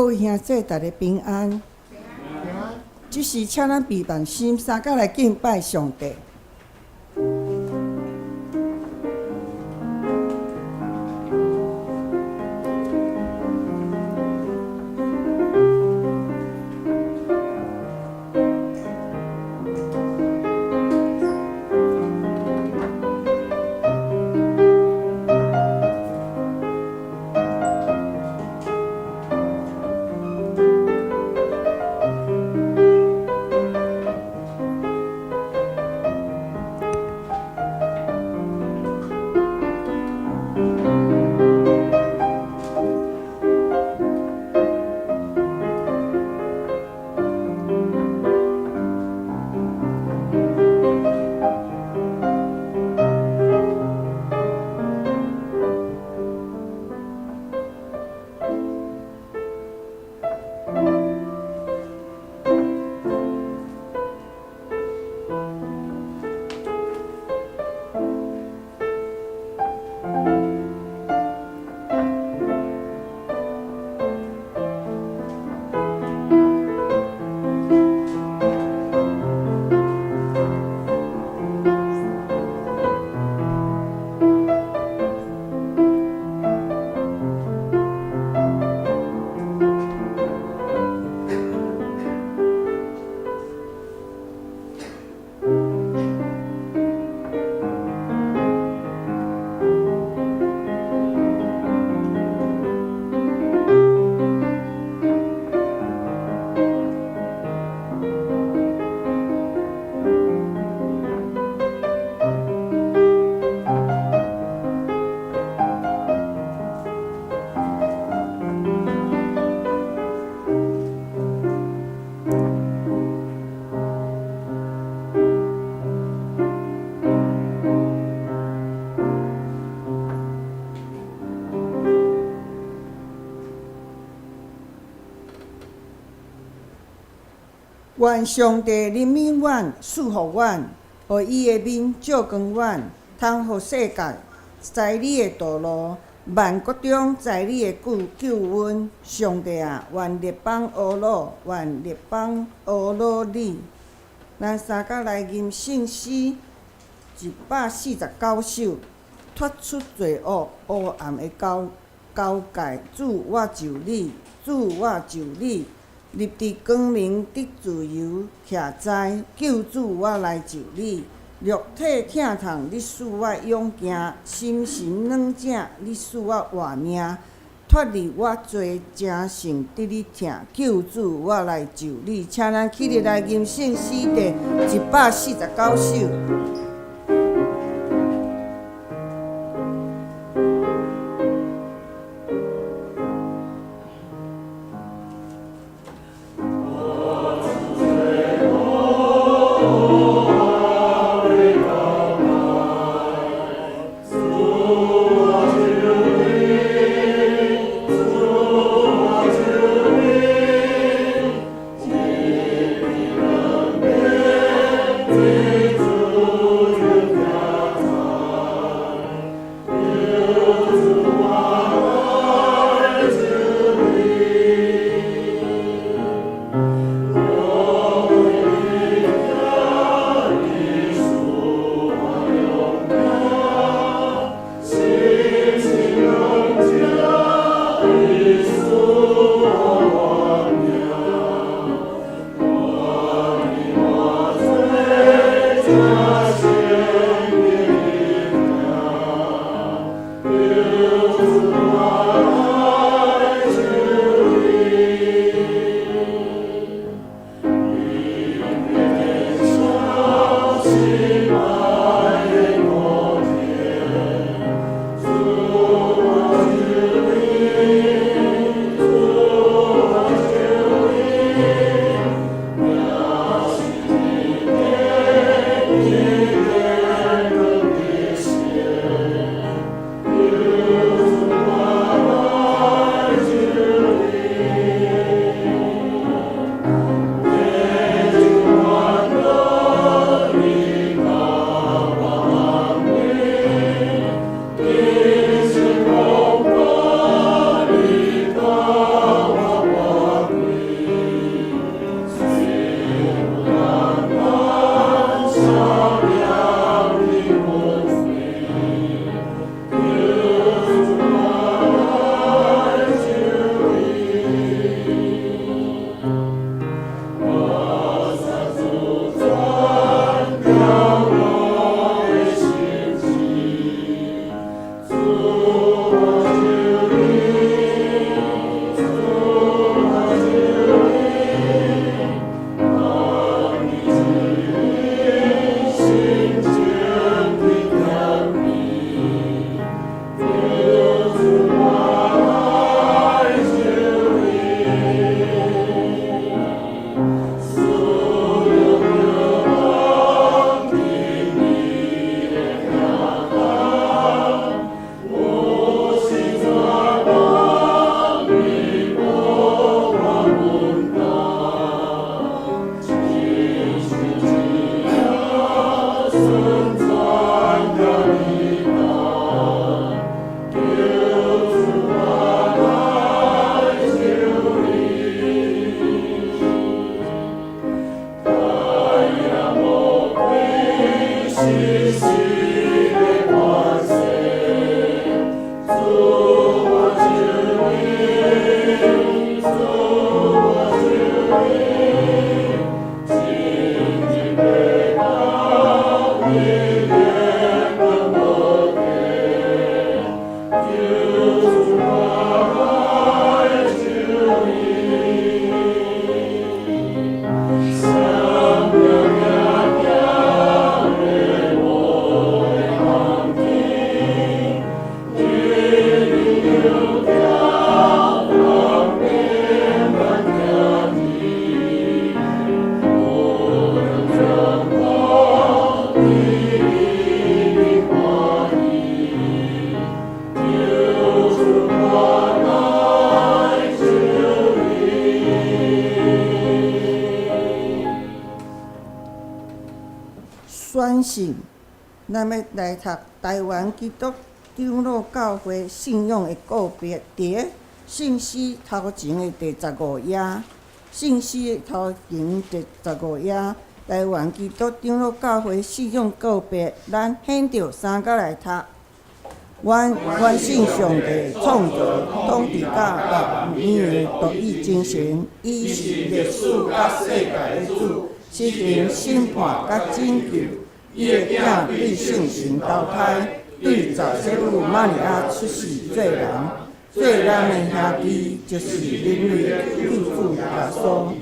位兄姊，大家平安。這時，請咱閉目心，三佮來敬拜上帝。願上帝憐憫阮，賜福阮，予伊的面照光阮，通予世界知你的道路，萬國中知你的救恩。上帝啊，願列邦呵咾，願列邦呵咾你。咱三佮來吟聖詩149首，脫出罪惡黑暗的交界，主我就你，主我就你。入佇光明得自由，徛在救主我來就你。肉體疼痛，你賜我勇健；心神軟正，你賜我活命。脫離我罪，成聖得你疼，救主我來就你。請咱起立來吟聖詩第149首。主。信。咱欲來讀臺灣基督長老教會信仰的告白，佇个聖詩頭前的第十五頁，聖詩頭前第十五頁，臺灣基督長老教會信仰告白，咱現著三佮來讀。阮願信上帝創造統治佮萬有的獨一真神，伊是歷史佮世界的主，實行審判佮拯救。伊的囝對聖神投胎，對十色母瑪利亞出世做人，做咱的兄弟，就是人類的救主耶穌。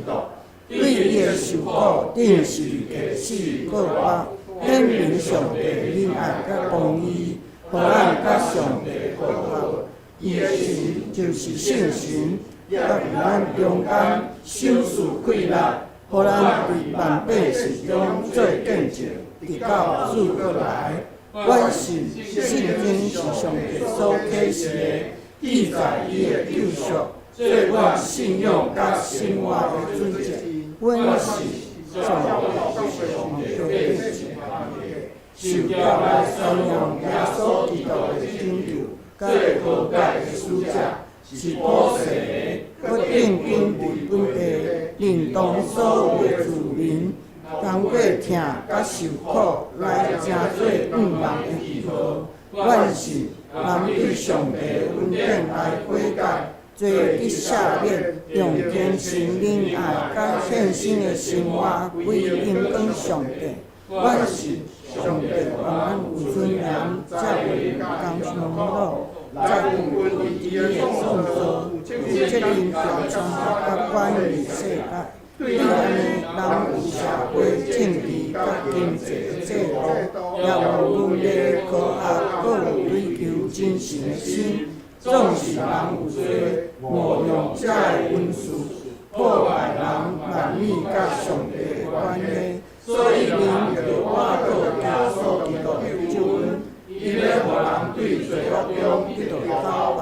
對伊的受苦、釘十字架、死、復活，顯明上帝仁愛佮公義，予咱佮上帝和好。伊的神就是聖神，也佇咱中間賞賜氣力，予咱佇萬百事中做見證，直到主閣來。阮信聖經是上帝所啟示的，記載伊的救贖，做阮信仰佮生活的準則。阮信上帝是上帝的受召來宣揚耶穌基督的拯救，佮和解的使者，是普世的，閣定根佇本地，認同所有的子民，通過疼佮受苦來成做向望的記號。阮信人對上帝的恩典來悔改，罪得赦免，用虔誠仁愛佮獻身的生活歸榮光上帝。阮信上帝予咱有尊嚴，才有剛強老，才有伊的創造，有責任調查佮管理世界。對按呢，人有社會、政治佮經濟的制度，也有倫理科學，閣有追求真神的心。總是人有罪，誤用這的恩賜，破壞人萬米佮上帝的關係。所以靈著倚靠耶穌基督的救恩，伊欲予人對罪惡中得著解放，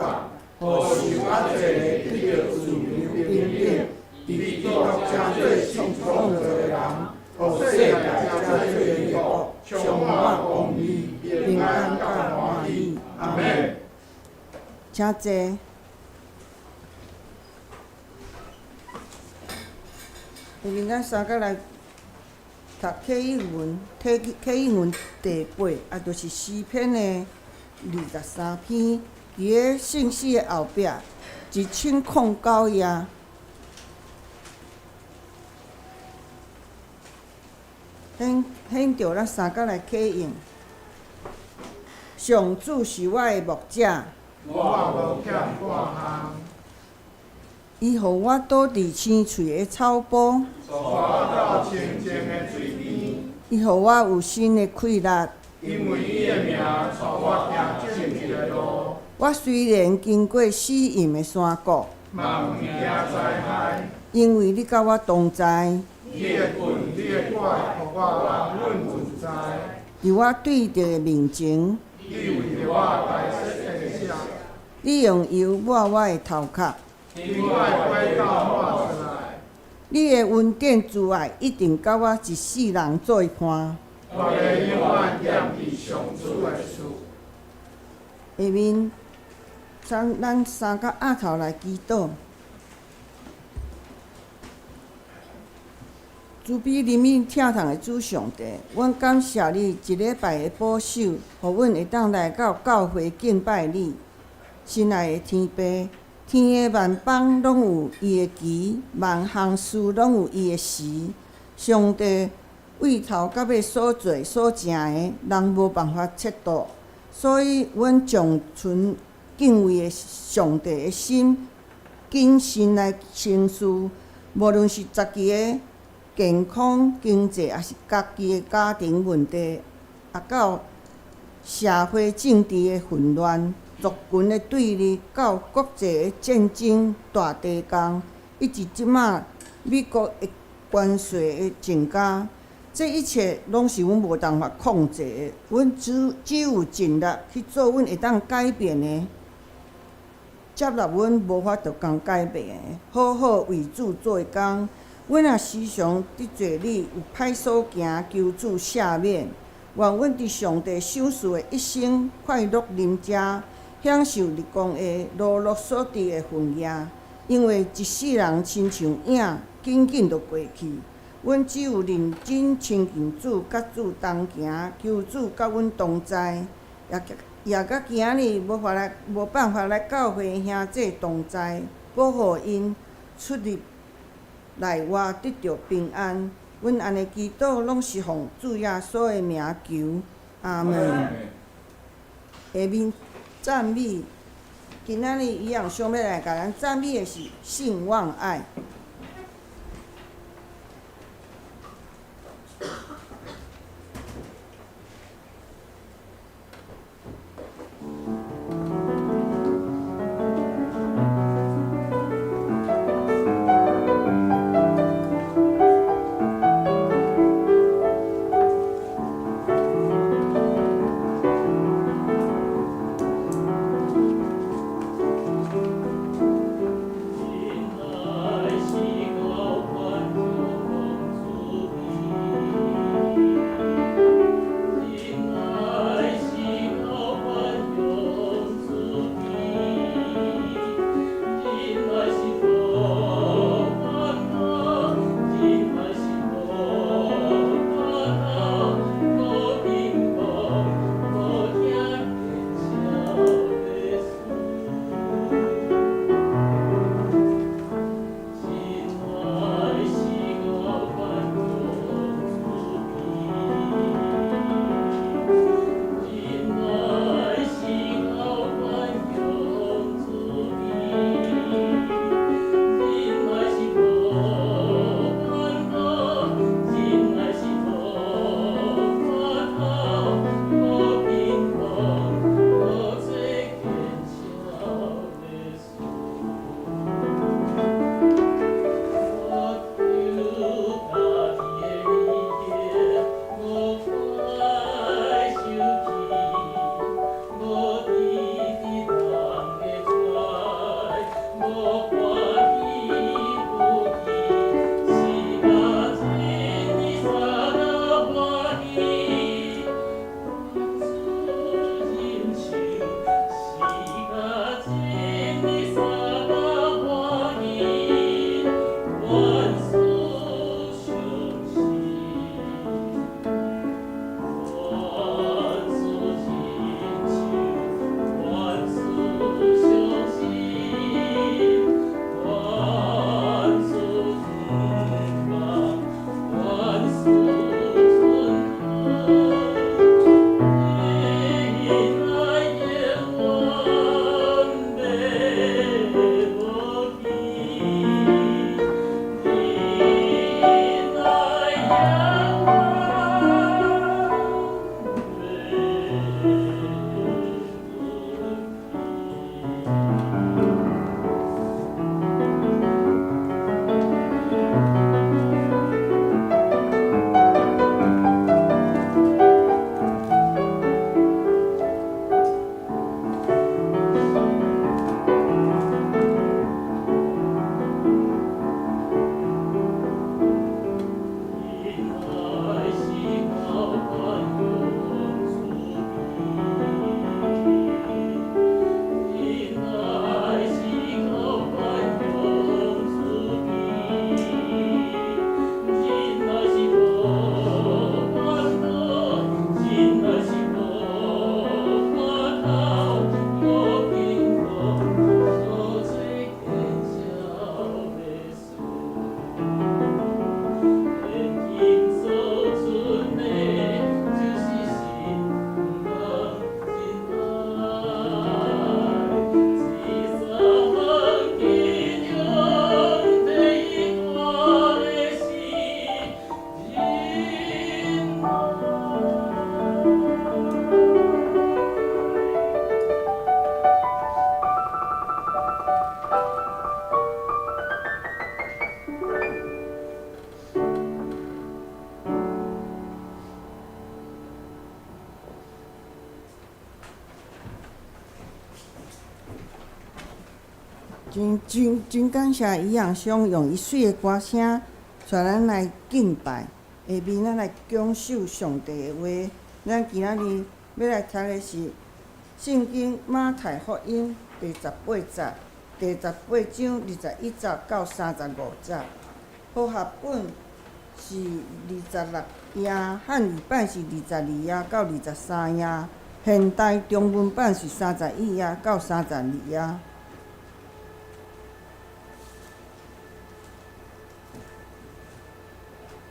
予受壓制的得著自由平等，佇基督成做創造的人，予世界成做伊的國，充滿公義、平安佮歡喜。阿門。請坐。下面咱三佮來讀啟應文，啟啟應文第八，也就是詩篇的23篇，佇个聖詩的後壁，1009頁。現現著咱三佮來啟應。上主是我的牧者。我無欠半項。伊予我倒佇青翠的草坡。帶我到清靜的水邊。伊予我有新的氣力。因為伊的名帶我行正直的路。我雖然經過死蔭的山谷，嘛毋驚災害。因為你佮我同在。你的棍，你的拐，予我安穩自在。佇我對敵的面前。你為著我擺設筵席。你用油抹我的頭殼。將我的杯倒滿出來。你的恩典慈愛一定佮我一世人做伴。我欲永遠踮佇上主的厝。下面，咱咱三佮阿頭來祈禱。慈悲憐憫疼痛的主上帝，阮感謝你一禮拜的保守，予阮會當來到教會敬拜你。親愛的天父，天的萬邦攏有伊的期，萬項事攏有伊的時。上帝對頭到尾所做所成的，人無辦法測度，所以阮將存敬畏的上帝的心，謹慎來行事，無論是家己的健康、經濟，抑是家己的家庭問題，也到社會政治的混亂、族群的對立，到國際的戰爭、大地震，以及這馬美國的關稅的增加，這一切攏是阮無辦法控制的。阮只只有盡力去做阮會當改變的，接納阮無法度共改變的，好好為主做工。阮也時常得罪你，有歹所行，求主赦免。願阮佇上帝賞賜的一生快樂啉食，享受日光下勞碌所得的份額。因為一世人親像影，緊緊就過去。阮只有認真親近主，佮主同行，求主佮阮同在。也也佮今仔日無辦法來教會兄弟同在，保護𪜶出入內外得著平安。阮按呢祈禱，攏是奉主耶穌的名求，阿門。下面讚美，今仔日伊樣想欲來共咱讚美的是信望愛。愛是高官 真真真感謝伊樣想用伊媠的歌聲，帶咱來敬拜，下面咱來享受上帝的話。咱今仔日欲來聽的是聖經馬太福音第十八節、第十八章二十一節到三十五節。和合本是二十六頁，漢語版是二十二頁到二十三頁，現代中文版是三十一頁到三十二頁。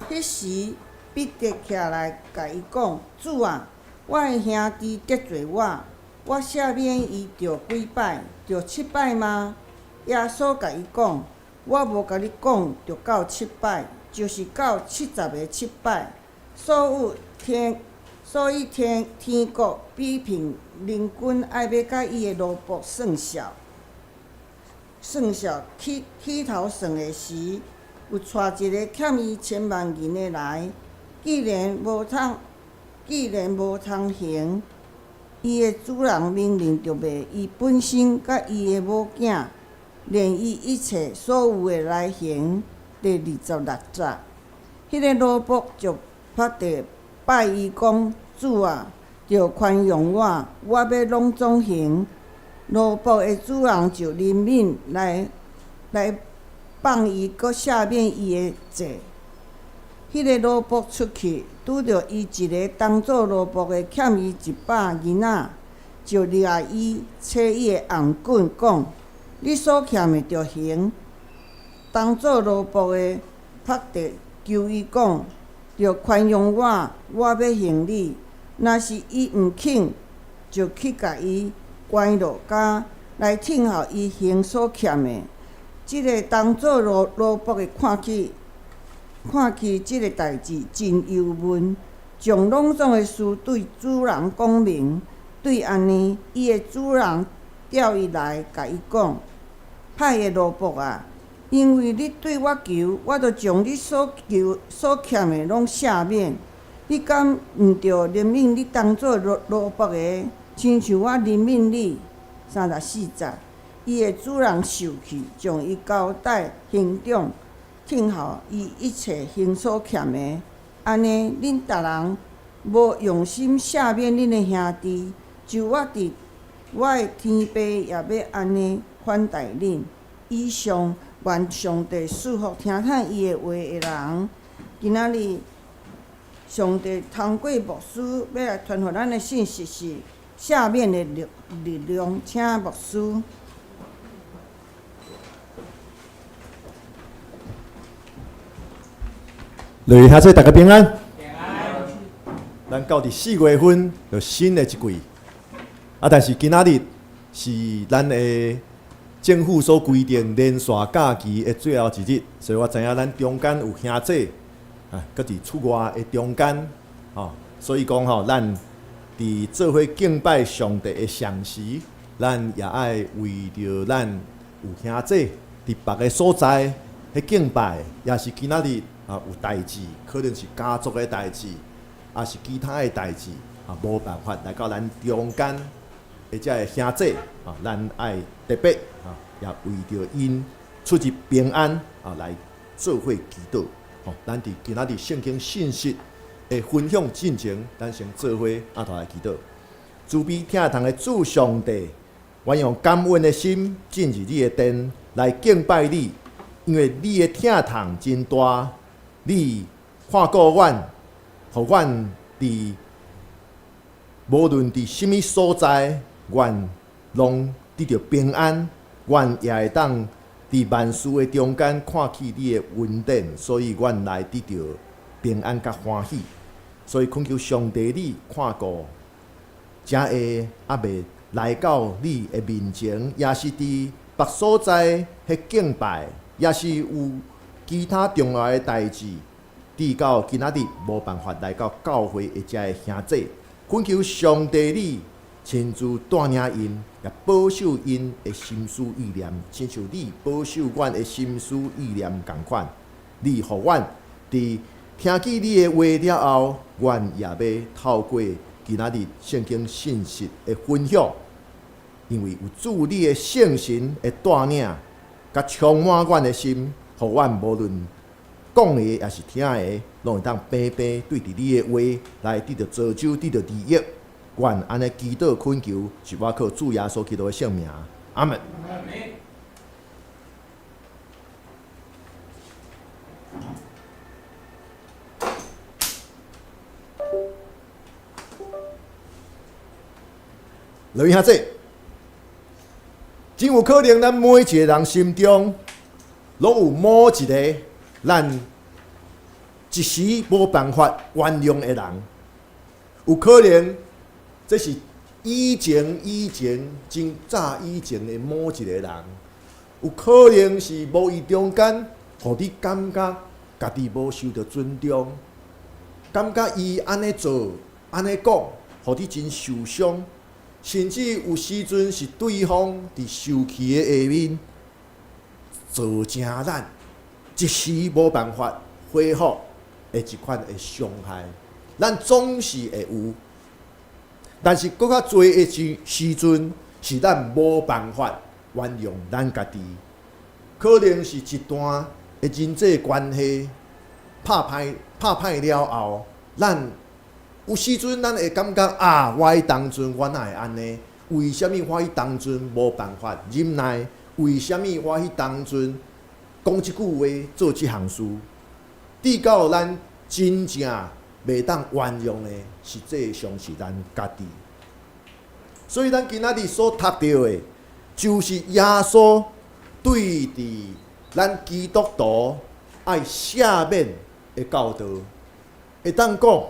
彼時，彼得起來，共伊講：主啊，我的兄弟得罪我，我赦免伊著幾擺？著七擺嗎？耶穌共伊講：我無共你講，著到七擺，就是到七十个七擺。所有天，所以天天國比併人君愛欲佮伊的奴僕算數，算數起起頭算的時，有帶一个欠伊千萬銀的來，既然無通，既然無通還，伊的主人命令著賣伊本身佮伊的某囝，連伊一切所有的來還。第二十六節，彼个奴僕就伏地拜伊講：主啊，著寬容我，我欲攏總還。奴僕的主人就憐憫來來放伊，閣赦免伊的債。彼个奴僕出去，拄著伊一个同做奴僕的欠伊一百銀仔，就掠伊，扯伊的頷頸，講：你所欠的著還。同做奴僕的伏地求伊講：著寬容我，我欲還你。若是伊毋肯，就去共伊關落監，來聽候伊還所欠的。這个同做奴奴僕的看起，看起這个代誌真憂悶，將攏總的事對主人講明。對按呢，伊的主人調伊來，共伊講：歹的奴僕啊！因為你對我求，我就將你所求所欠的攏赦免。你敢毋著憐憫你同做奴奴僕的，親像我憐憫你？三十四節，伊的主人受氣，將伊交代刑長，聽候伊一切還所欠的。按呢，恁逐人無用心赦免恁的兄弟，就我佇我的天父也欲按呢款待恁。以上，願上帝賜福聽迵伊的話的人。今仔日，上帝通過牧師欲來傳予咱的信息是赦免的力力量，請牧師。各位兄弟，大家平安。平安。咱到佇四月份就新的一季，啊，但是今仔日是咱的政府所規定連續假期的最後一日，所以我知影咱中間有兄弟啊，閣佇出外的中間，吼，所以講吼，咱佇做伙敬拜上帝的同時，咱也愛為著咱有兄弟佇別个所在彼敬拜，也是今仔日啊有代誌，可能是家族的代誌，抑是其他的代誌啊，無辦法來到咱中間的這个兄弟啊，咱愛特別啊，也為著𪜶出入平安啊來做伙祈禱。吼，咱佇今仔日聖經信息的分享進前，咱先做伙阿頭來祈禱。慈悲疼痛的主上帝，阮用感恩的心進入你的殿來敬拜你，因為你的疼痛真大，你看顧阮，予阮佇無論佇啥物所在，阮攏得著平安，阮也會當佇萬事的中間看見你的恩典，所以阮來得著平安佮歡喜。所以懇求上帝你看顧，遮个猶未來到你的面前，也是佇別所在彼敬拜，也是有其他重要的代誌，直到今仔日無辦法來到教會的遮个兄弟，懇求上帝你親自帶領𪜶，也保守𪜶的心思意念，親像你保守阮的心思意念仝款。你予阮佇聽見你的話了後，阮也欲透過今仔日聖經信息的分享，因為有主你的聖神的帶領，佮充滿阮的心，予阮無論講的抑是聽的，攏會當平平對著你的話來得著造就，得著利益。願按呢祈禱懇求，是我靠主耶穌基督的聖名。阿門。留意下這，真有可能，咱每一个人心中，攏有某一个咱一時無辦法原諒的人，有可能這是以前以前真早以前的某一个人，有可能是無意中間，予你感覺家己無受著尊重，感覺伊按呢做、按呢講，予你真受傷。甚至有時陣是對方佇受氣的下面，造成咱一時無辦法恢復的一款的傷害，咱總是會有。但是閣較濟的時時陣，是咱無辦法原諒咱家己，可能是一段的人際關係拍歹拍歹了後，咱。有時陣，咱會感覺啊，我彼當陣我哪會按呢？為啥物我彼當陣無辦法忍耐？為啥物我彼當陣講這句話、做這項事？直到咱真正袂當原諒的，實際上是咱家己。所以，咱今仔日所讀著的，就是耶穌對佇咱基督徒愛赦免的教導，會當講。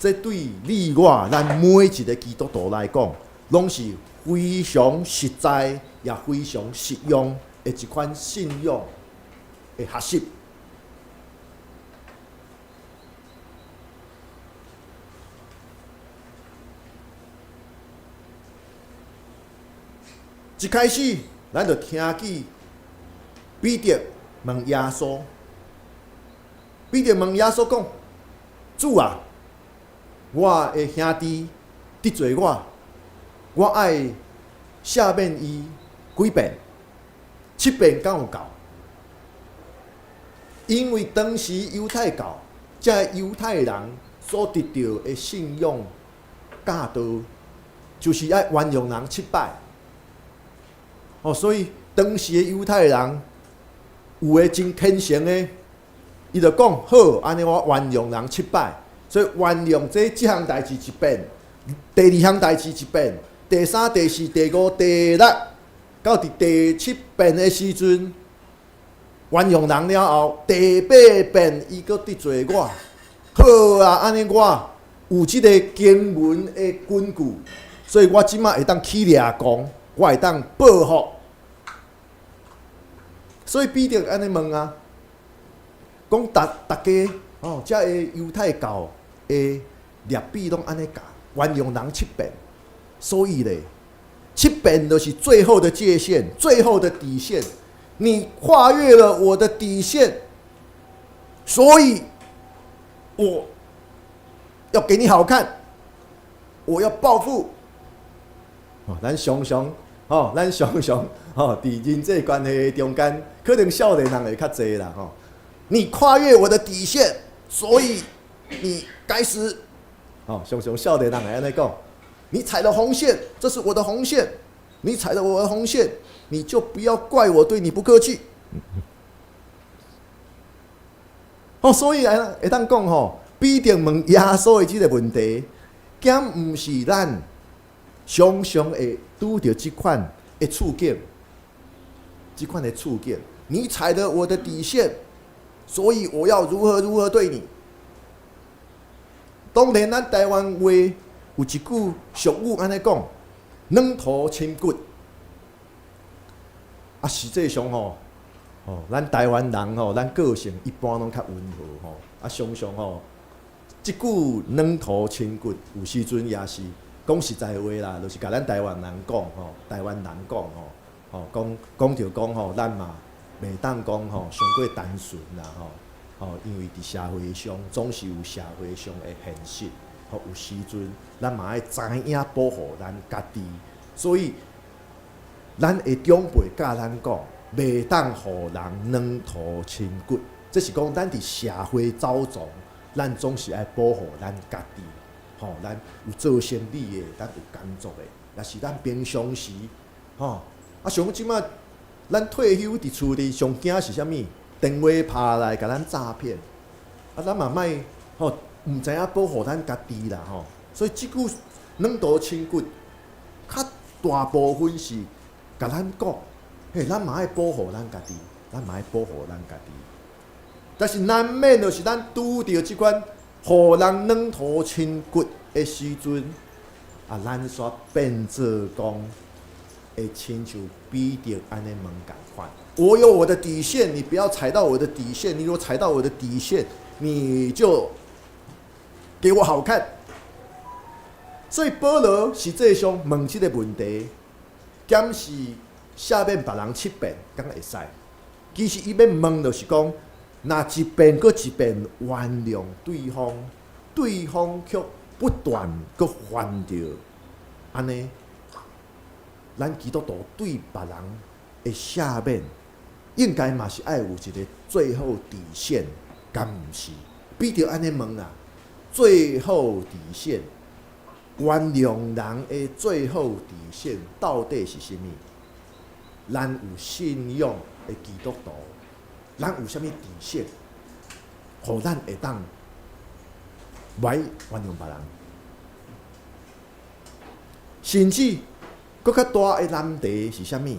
這對你我咱每一个基督徒來講，攏是非常實在，也非常實用的一款信仰的學習。一開始，咱就聽見彼得問耶穌，彼得問耶穌講：主啊！我的兄弟得罪我，我愛赦免伊幾遍？七遍敢有夠？因為當時猶太教，這猶太人所得著的信仰教導，就是愛原諒人七擺。哦，所以當時的猶太人有的真虔誠的，伊就講好，按呢我原諒人七擺。所以原諒這這項代誌一遍，第二項代誌一遍，第三、第四、第五、第六，到佇第七遍的時陣，原諒人了後，第八遍伊閣得罪我。好啊，按呢我有這个經文的根據，所以我這馬會當起掠狂，我會當報復。所以彼得按呢問啊，講逐逐家哦，遮个猶太教的律法攏按呢教，原諒人七遍，所以咧，七遍就是最後的界限，最後的底線。你跨越了我的底線，所以我要給你好看，我要報復。哦，咱常常，哦，咱常常，哦，佇人際關係中間，可能少年人會較濟啦，吼。你跨越我的底線，所以你該死。哦，常常少年人會按呢講，你踩了紅線，這是我的紅線，你踩了我的紅線，你就不要怪我對你不客氣。哦，所以會當講吼，彼得問耶穌的這個問題，敢毋是咱常常會拄著這款的處境，這款的處境，你踩了我的底線，所以我要如何如何對你。當然，咱台灣話有一句俗語按呢講：軟土深掘。啊，實際上吼，吼，咱台灣人吼，咱個性一般攏較溫和吼。啊，常常吼，這句軟土深掘，有時陣也是講實在話啦，就是共咱台灣人講吼，台灣人講吼，吼講講著講吼，咱嘛袂當講吼，傷過單純啦吼，吼，因為佇社會上總是有社會上的現實，吼，有時陣咱嘛愛知影保護咱家己，所以咱的長輩教咱講，袂當予人軟土深掘。這是講咱佇社會走傱，咱總是愛保護咱家己，吼，咱有做生理的，咱有工作的，也是咱平常時，吼，啊，像這馬咱退休佇厝裡上驚是啥物？電話拍來共咱詐騙，啊，咱嘛莫吼，毋知影保護咱家己啦，吼。所以這句軟刀輕骨，較大部分是共咱講，嘿，咱嘛愛保護咱家己，咱嘛愛保護咱家己。但是難免就是咱拄著這款予人軟塗親骨的時陣，啊，咱煞變做講會親像彼得按呢問仝款。我有我的底線，你不要踩到我的底線。你如果踩到我的底線，你就給我好看。所以保羅實際上問這个問題，檢視赦免別人七遍，敢會使？其實伊欲問就是講，若一遍閣一遍原諒對方，對方卻不斷閣犯著，按呢，咱基督徒對別人的赦免，應該嘛是愛有一个最後底線，敢毋是？彼得按呢問啊，最後底線，原諒人的最後底線到底是啥物？咱有信仰的基督徒，咱有啥物底線，予咱會當袂原諒別人？甚至閣較大的難題是啥物？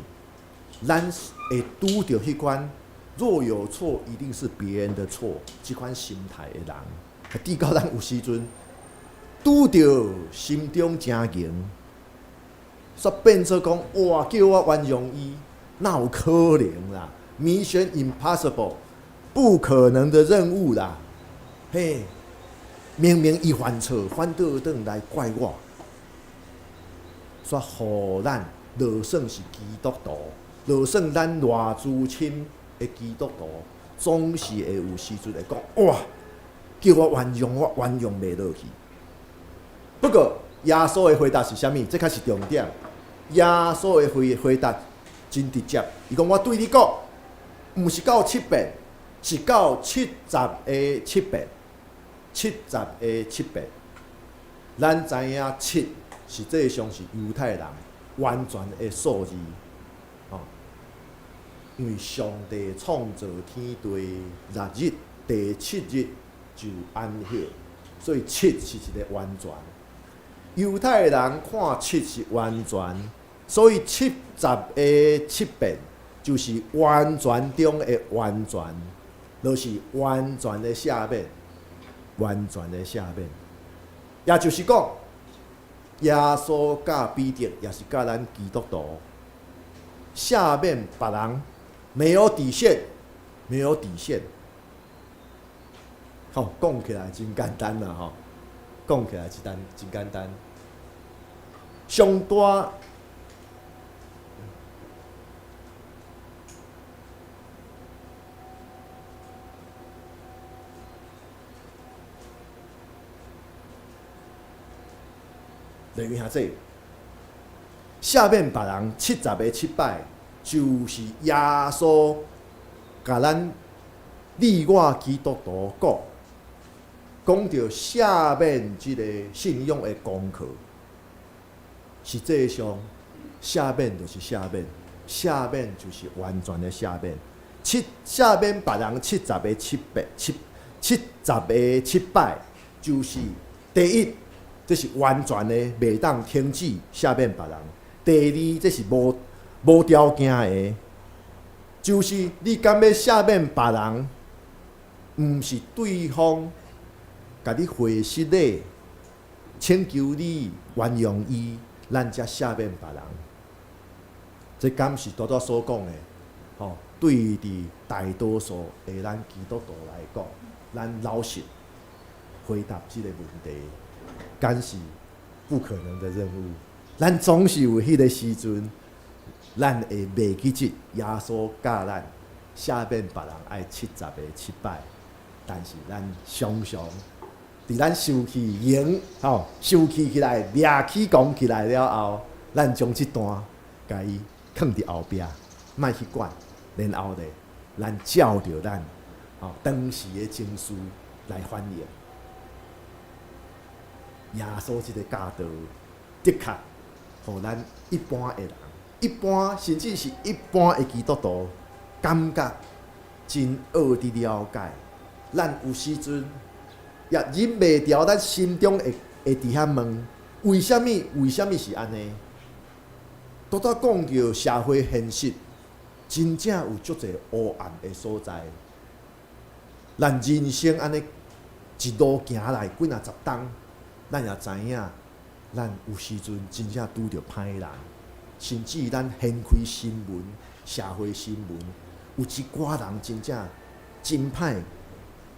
咱會拄著彼款若有錯，一定是別人的錯，這款心態的人，直到咱有時陣拄著心中誠硬，煞變做講哇，叫我原諒伊，哪有可能啦？Mission impossible，不可能的任務啦！嘿，明明伊犯錯，反倒轉來怪我，煞予咱就算是基督徒，就算咱偌資深的基督徒，總是會有時陣會講哇，叫我原諒，我原諒袂落去。不過耶穌的回答是啥物？這較是重點。耶穌的回答真直接，伊講我對你講，毋是到七遍，是到七十个七遍，七十个七遍。咱知影七實際上是猶太人完全的數字，吼，因為上帝創造天地六日，第七日就安歇，所以七是一个完全。猶太人看七是完全，所以七十个七遍就是完全中的完全，就是完全的赦免，完全的赦免。也就是講，耶穌教彼得，也是教咱基督徒赦免別人，沒有底線，沒有底線。吼，講起來真簡單啦，吼，講起來真單真簡單。上大例如遐濟，赦免別人七十个七擺，就是耶穌共咱你我基督徒講，講著赦免這个信仰的功課。實際上，赦免就是赦免，赦免就是完全的赦免。七赦免別人七十个七遍，七十个七擺，就是第一，這是完全的，袂當停止赦免別人。第二，這是無條件的，就是你敢欲赦免別人，毋是對方共你回失禮，請求你原諒伊，咱才赦免別人。這敢是拄拄所講的，吼？對佇大多數的咱基督徒來講，咱老實回答這个問題，敢是不可能的任務。咱總是有彼个時陣，咱會袂記得耶穌教咱赦免別人愛七十个七擺，但是咱常常佇咱生氣用吼，生氣起來，掠起狂起來了後，咱將這段共伊囥佇後壁，莫去管，然後咧，咱照著咱吼，當時的情緒來反應。耶穌這个教導，的確，予咱一般的人，一般甚至是一般的基督徒，感覺真學佇了解。咱有時陣也忍袂牢，咱心中會會佇遐問：為啥物？為啥物是按呢？拄拄講著社會現實，真正有足濟烏暗的所在。咱人生按呢一路行來幾若十冬，咱也知影，咱有時陣真正拄著歹人，甚至咱掀開新聞、社會新聞，有一寡人真正真歹，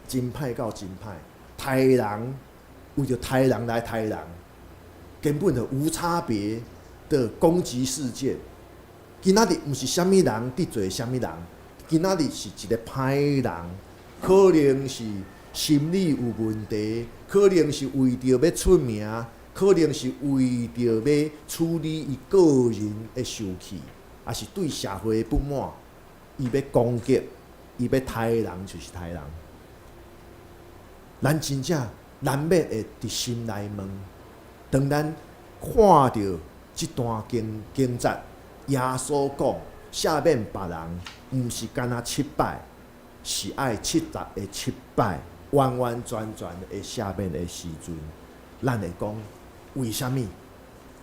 真歹到真歹，刣人，為著刣人來刣人，根本就無差別的攻擊事件。今仔日毋是啥物人得罪啥物人，今仔日是一个歹人，可能是心理有問題，可能是為著欲出名，可能是為著欲處理伊個人的受氣，抑是對社會的不滿，伊欲攻擊，伊欲刣人就是刣人。咱真正難免會佇心內問：當咱看著這段經經節，耶穌講赦免別人，毋是干焦七擺，是愛七十个七擺，完完全全的赦免的時陣，咱會講為啥物？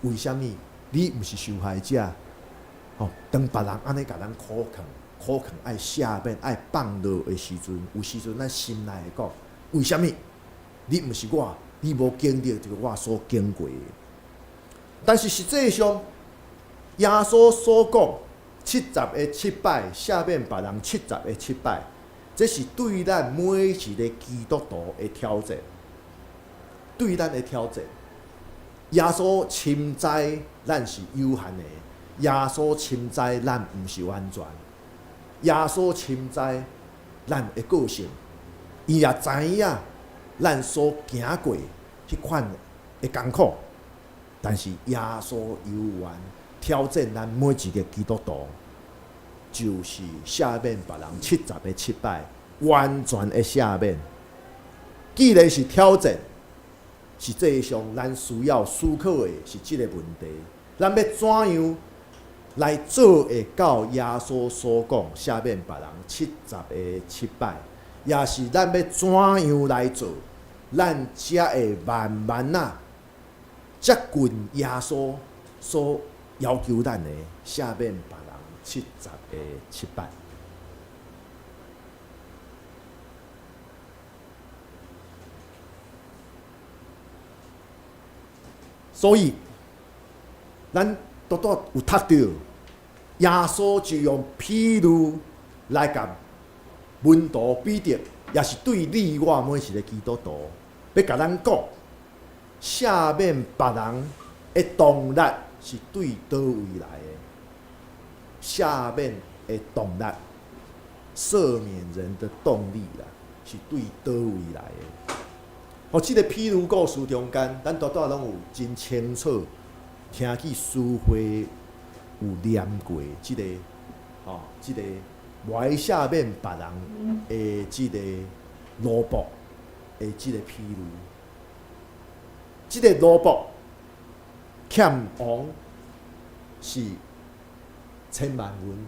為啥物？你毋是受害者？吼，當別人按呢共咱苦勸、苦勸愛赦免、愛放落的時陣，有時陣咱心內會講：為啥物？你毋是我，你無經歷這个我所經過的。但是實際上，耶穌所講七十个七擺赦免別人七十个七擺，這是對咱每一个基督徒的挑戰，對咱的挑戰。耶穌深知咱是有限的，耶穌深知咱毋是完全，耶穌深知咱的個性，伊也知影咱所行過彼款的艱苦，但是耶穌猶原挑戰咱每一个基督徒，就是赦免別人七十个七擺，完全的赦免。既然是挑戰，實際上咱需要思考的是這个問題：咱欲怎樣來做會到耶穌所講赦免別人七十个七擺，抑是咱欲怎樣來做，咱才會慢慢仔接近耶穌所要求咱的赦免別人七十个七擺。所以，咱拄拄有讀著，耶穌就用譬喻來共門徒彼得，也是對你我每一个基督徒，欲共咱講，赦免別人的動力是對佗位來的？赦免的動力，赦免人的動力啦，是對佗位來的？哦，這个譬喻故事中間，咱拄拄攏有真清楚聽見司會有念過這个，吼，這个無愛赦免別人的這个奴僕的這个譬喻。這个奴僕欠王是千萬銀，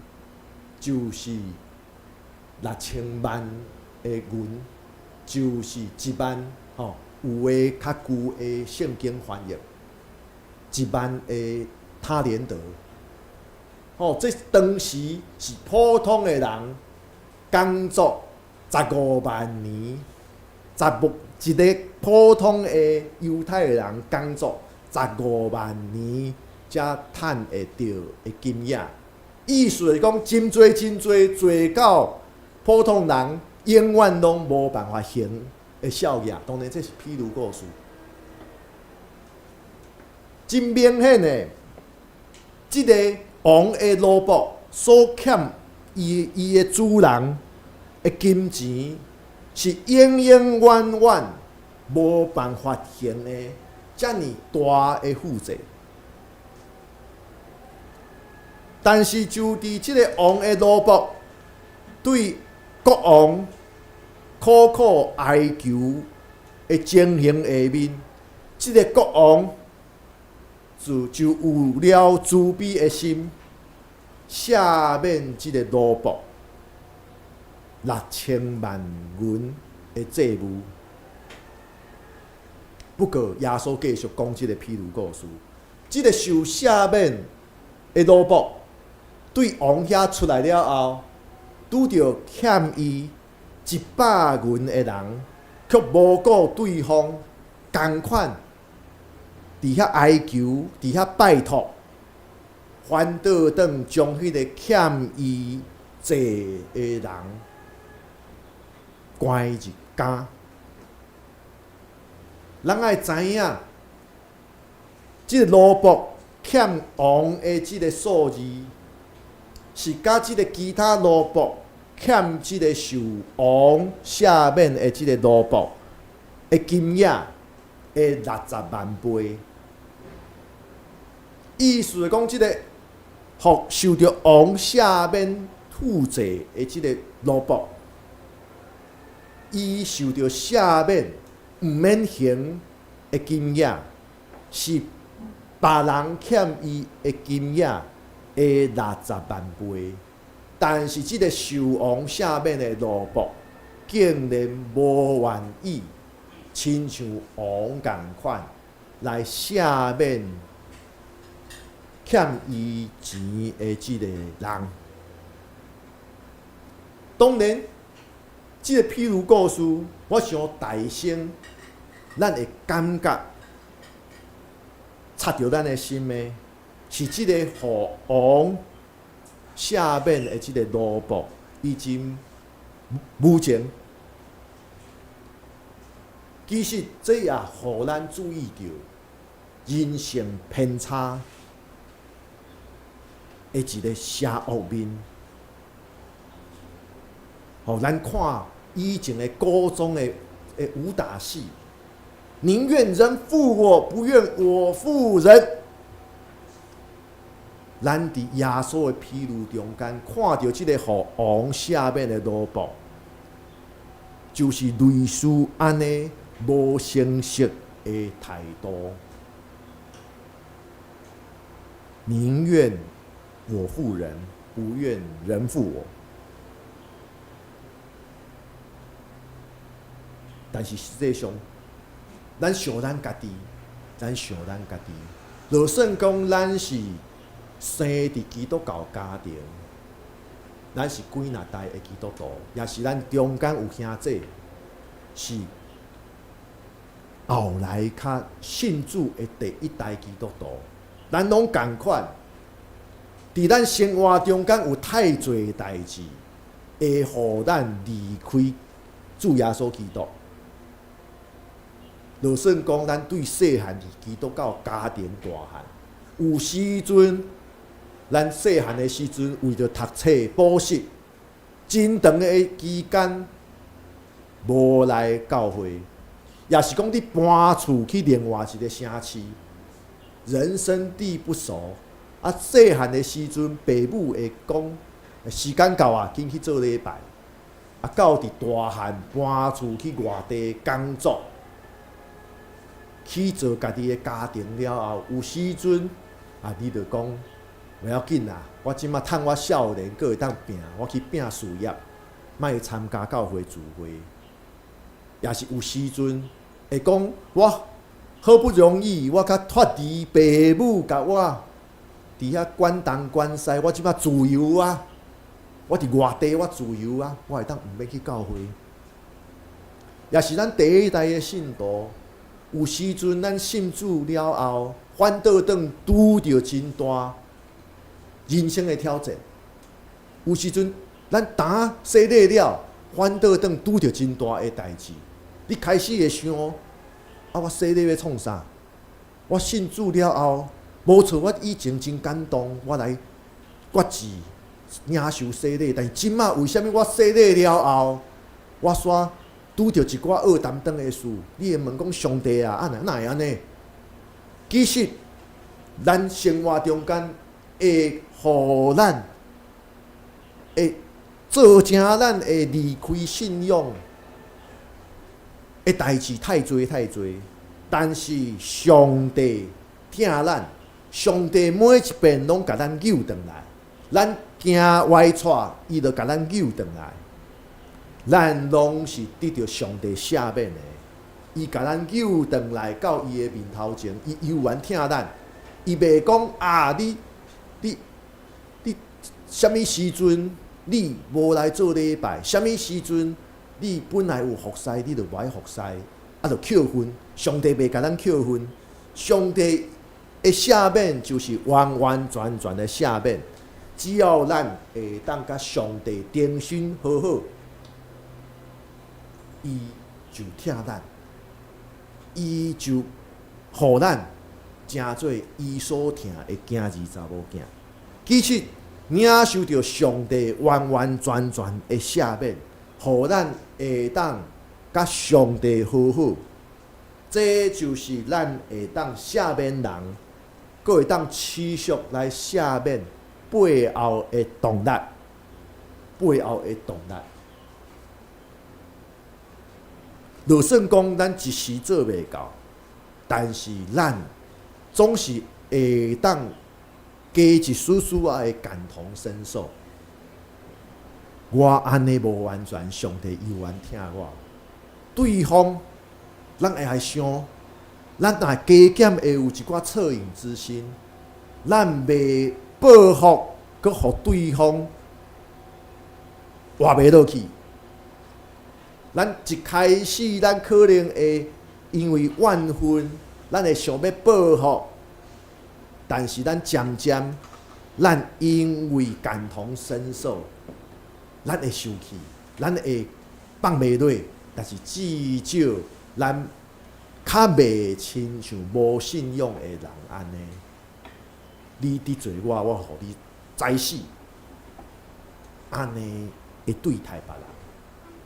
就是6000萬的銀，就是一萬。吼，有的較舊的聖經翻譯，1萬的他連得。吼，這當時是普通的人工作15萬年，十五一个普通的猶太人工作十五萬年才趁會著的金額。意思是講，真濟真濟濟到普通人永遠攏無辦法還的數額，當然這是譬喻故事，真明顯的，這个王的奴僕所欠伊伊的主人的金錢，是永永遠遠無辦法還的，遮爾大的負債。但是就佇這个王的奴僕對國王苦苦哀求的情形下面，這个國王就有了慈悲的心，赦免這个奴僕6000萬銀的債務。不過，耶穌繼續講這个譬喻故事，這个受赦免的奴僕對王遐出來了後，拄著欠伊100銀的人，卻無顧對方仝款，佇遐哀求，佇遐拜託，反倒轉將彼个欠伊債的人關入監。咱愛知影，這个奴僕欠王的這个數字，是佮這个其他奴僕欠這个受王赦免的這个奴僕的金額的60萬倍。意思是講，這个予受著王赦免負債的這个奴僕，伊受著赦免毋免還的金額，是別人欠伊的金額的60萬倍。但是這个受王赦免的奴僕，竟然無願意親像王仝款來赦免欠伊錢的這个人。當然，這个譬喻故事，我想大聲，咱會感覺插著咱的心的，是這个予王赦免的這个奴僕，伊真無情。其實這也予咱注意著人性偏差的一个邪惡面。予咱看以前的古裝的武打戲，寧願人負我，不願我負人。咱佇耶穌的譬喻中間看著這个予王赦免的奴僕，就是類似按呢無誠實的態度，寧願我負人，不願人負我。但是實際上，咱想咱家己，咱想咱家己，就算講咱是生佇基督教家庭，咱是幾若代的基督徒，也是咱中間有兄弟是後來較信主的第一代基督徒，咱攏仝款，佇咱生活中間有太濟代誌，會予咱離開主耶穌基督。就算講咱對細漢佇基督教家庭大漢，有時陣咱細漢的時陣，為著讀冊補習，真長的期間無來教會，也是講你搬厝去另外一个城市，人生地不熟，啊，細漢的時陣，爸母會講時間到啊，緊去做禮拜，啊，到佇大漢搬厝去外地工作，去做家己的家庭了後，有時陣啊，你就講袂要緊啦，我這馬趁我少年，閣會當拚，我去拚事業，莫參加教會聚會。也是有時陣會講，我好不容易我較脫離爸母共我佇遐管東管西，我這馬自由啊！我佇外地我自由啊，我會當毋免去教會。也是咱第一代的信徒。有時陣咱信主了後，反倒轉拄著真大人生的挑戰。有時陣咱當洗禮了，反倒轉拄著真大的代誌。你開始會想，啊，我洗禮欲創啥？我信主了後，無錯，我以前真感動，我來決志領受洗禮。但是這馬為啥物我洗禮了後，我煞拄著一寡惡擔當的事，你會問講上帝啊，啊哪會按呢？其實，咱生活中間會予咱會造成咱會離開信仰的代誌太濟太濟，但是上帝疼咱，上帝每一遍攏共咱救轉來，咱行歪趖，伊就共咱救轉來。咱攏是得著上帝赦免的，伊共咱救轉來到伊的面頭前，伊猶原疼咱，伊袂講啊，你啥物時陣你無來做禮拜，啥物時陣你本來有服侍，你就無愛服侍，啊，就扣分。上帝袂共咱扣分，上帝的赦免就是完完全全的赦免，只要咱會當佮上帝重新和好，伊就疼咱，伊就予咱成做伊所疼的囝兒查某囝。其實領受著上帝完完全全的赦免，予咱會當佮上帝和好，這就是咱會當赦免人，閣會當持續來赦免背後的動力，背後的動力。就算講咱一時做袂到，但是咱總是會當加一絲絲仔的感同身受。我按呢無完全，上帝猶原疼我。對方，咱會來想，咱若加減會有一寡惻隱之心，咱袂報復，閣予對方活袂落去。咱一開始，咱可能會因為怨恨，咱會想欲報復，但是咱漸漸，咱因為感同身受，咱會生氣，咱會放袂落，但是至少咱較袂親像無信仰的人按呢。你得罪我，我予你宰死，按呢會對待別人。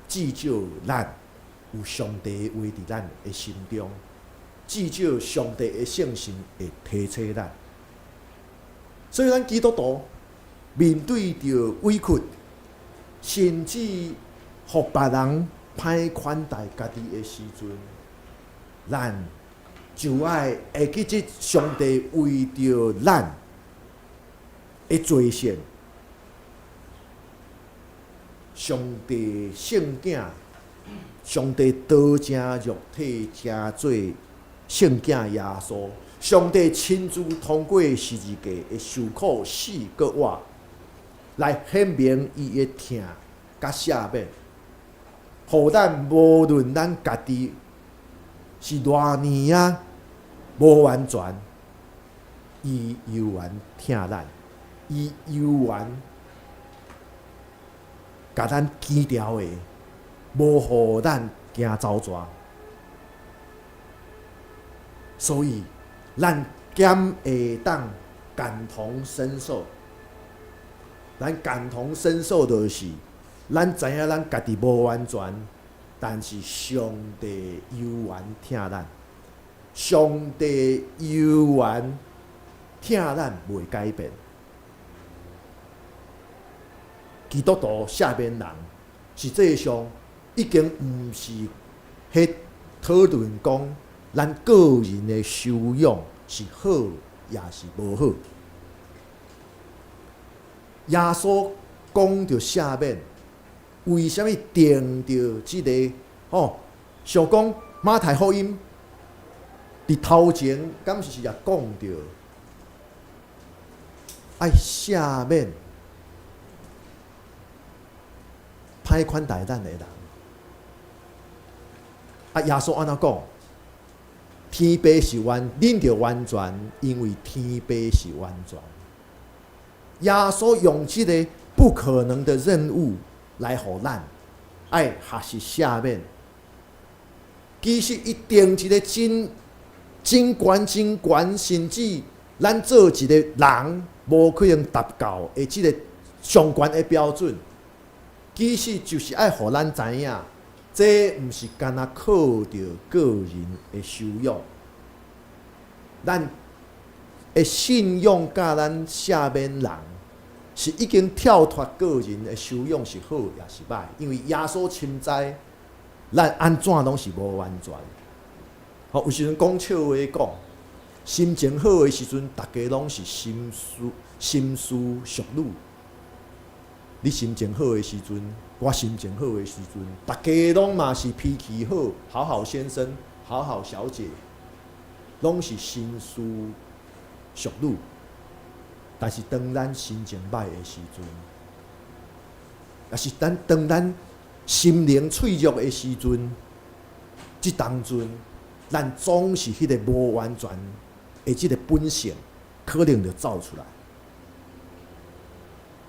至少咱有上帝的話佇咱的心中，至少上帝的聖神會提醒咱。所以，咱基督徒面對著委屈，甚至予別人歹款待家己的時陣，咱就愛會記這上帝為著咱的罪性。上帝聖囝，上帝道成肉體，成做聖囝耶穌。上帝親自通過十字架的受苦死閣活，來顯明伊的疼佮赦免，予咱無論咱家己是偌爾仔無完全，伊猶原疼咱，伊猶原共咱堅牢的，無予咱驚走蛇。所以，咱敢會當感同身受。咱感同身受就是，咱知影咱家己無完全，但是上帝猶原疼咱，上帝猶原疼咱袂改變。基督徒赦免人，實際上已經毋是彼討論講咱個人的修養是好抑是無好。耶穌講著赦免，為啥物定著這个？吼，想講馬太福音佇頭前，敢是也講著愛赦免歹款待咱的人？啊，耶穌按怎講？天父是完，恁著完全，因為天父是完全。耶穌用這个不可能的任務來予咱愛學習赦免。其實伊定一个真真懸真懸，甚至咱做一個人無可能達到的這个上懸的標準。其實就是愛予咱知影，這毋是干焦靠著個人的修養，咱的信仰佮咱赦免人，是已經跳脫個人的修養是好抑是䆀，因為耶穌深知，咱按怎攏是無完全。吼，有時陣講笑話講，心情好的時陣，逐家攏是心思心思淑女。你心情好的時陣，我心情好的時陣，逐家攏嘛是脾氣好，好好先生、好好小姐，攏是心思淑女。但是當咱心情歹的時陣，也是咱當咱心靈脆弱的時陣，這當陣，咱總是彼个無完全的這个本性，可能就走出來。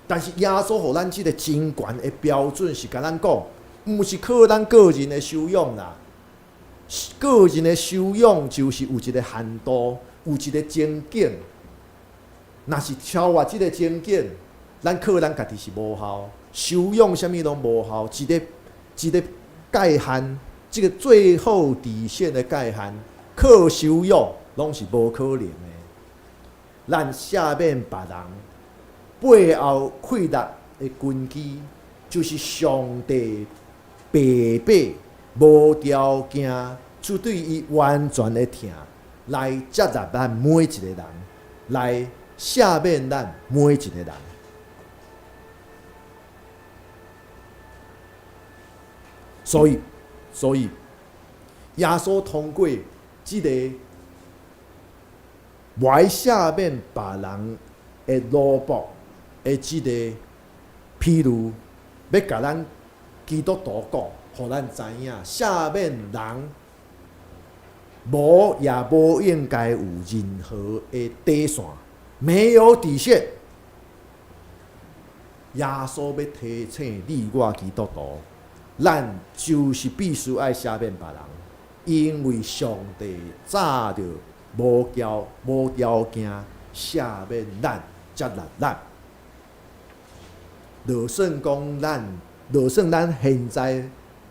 但是耶穌予咱這个真懸的標準，是共咱講，毋是靠咱個人的修養啦。個人的修養就是有一个限度，有一个情景。若是超越這个情景，咱靠咱家己是無效，修養啥物攏無效。一个一个界限，這个最後底線的界限，靠修養攏是無可能的。咱赦免別人背後氣力的根基，就是上帝白白無條件，出對伊完全的疼，來接納咱每一个人，來赦免咱每一个人。所以，所以耶穌通過這个無愛赦免別人的奴僕的這个譬喻，欲共咱基督徒講，予咱知影，赦免人無也無應該有任何的底線，沒有底線。耶穌欲提醒你我基督徒，咱就是必須愛赦免別人，因為上帝早就無條件赦免咱，接納咱。就算講咱，就算咱現在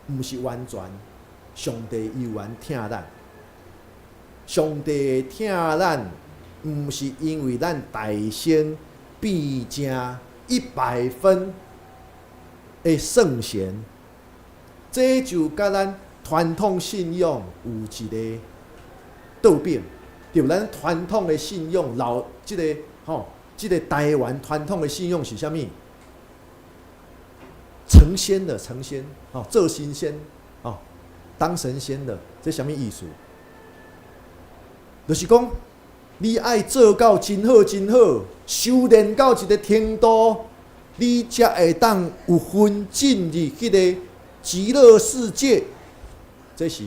毋是完全，上帝猶原疼咱。上帝疼咱，毋是因為咱大聖變成100分的聖賢，這就佮咱傳統信仰有一个倒反，對，咱傳統的信仰老這个吼，這个台灣傳統的信仰是啥物？成仙的成仙，吼，做神仙，吼，當神仙的，這啥物意思？就是講，你愛做到真好真好，修煉到一个程度，你才會當有份進入彼个極樂世界。這是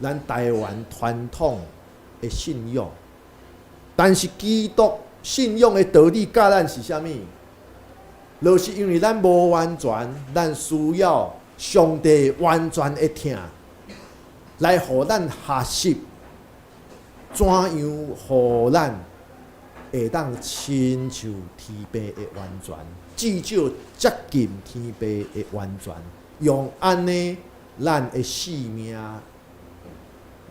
咱台灣傳統的信仰。但是基督信仰的道理教咱是啥物？就是因為咱無完全，咱需要上帝完全的疼，來予咱學習怎樣予咱會當親像天父的完全，至少接近天父的完全，用按呢，咱的生命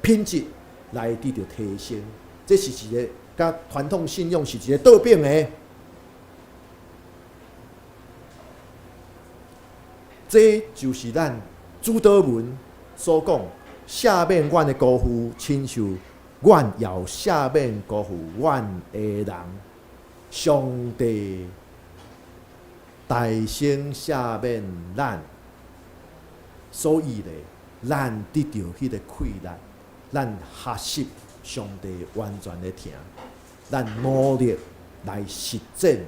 品質來得著提升。這是一个佮傳統信仰是一个倒反的。這就是咱主禱文所講，赦免阮的辜負，親像阮也有赦免辜負阮的人。上帝大聲赦免咱，所以咧，咱得著彼个氣力，咱學習上帝完全的疼，咱努力來實踐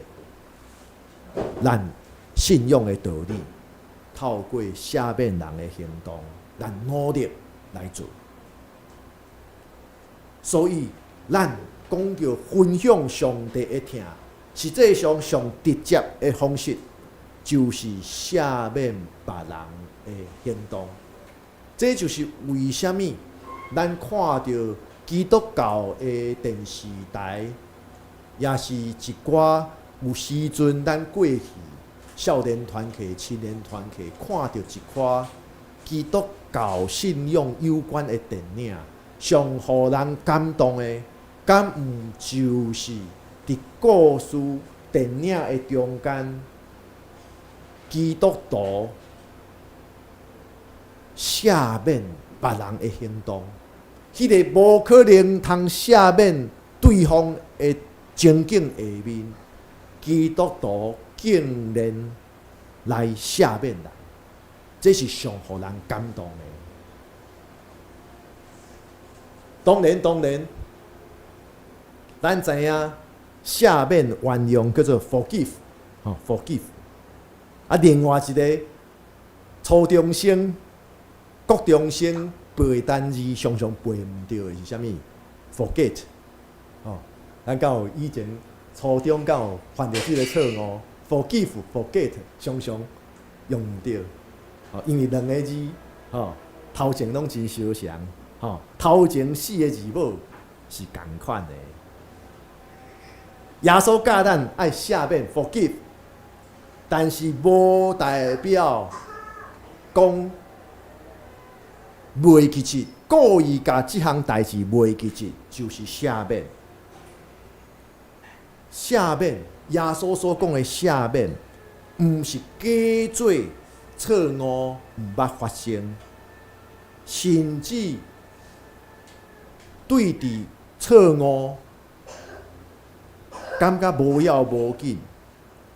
咱信仰的道理。透過赦免人的行動，咱努力來做。所以，咱講著分享上帝的疼，實際上上直接的方式，就是赦免別人的行動。這就是為啥物咱看著基督教的電視台，也是一寡有時陣咱過去少年團契、青年團契看著一寡基督教信仰有關的電影，上予人感動的，敢毋就是佇故事電影的中間，基督徒赦免別人的行動，彼個無可能通赦免對方的情景下面，基督徒竟然來赦免人，這是上予人感動的。當然，當然，咱知影赦免原諒叫做 forgive，吼 forgive。啊，另外一個初中生、國中生背單字常常背毋著的是啥物？forget，吼，咱敢有以前初中敢有犯著這个錯誤？forgive、forget 常常用毋著，吼，因為兩个字，吼，頭前攏真相像，吼，頭前四个字母是仝款的。耶穌教咱愛赦免 forgive，但是無代表講袂記得，故意共這項代誌袂記得，就是赦免。赦免，耶穌所講的赦免，毋是假做錯誤毋捌發生，甚至對佇錯誤感覺無要無緊，予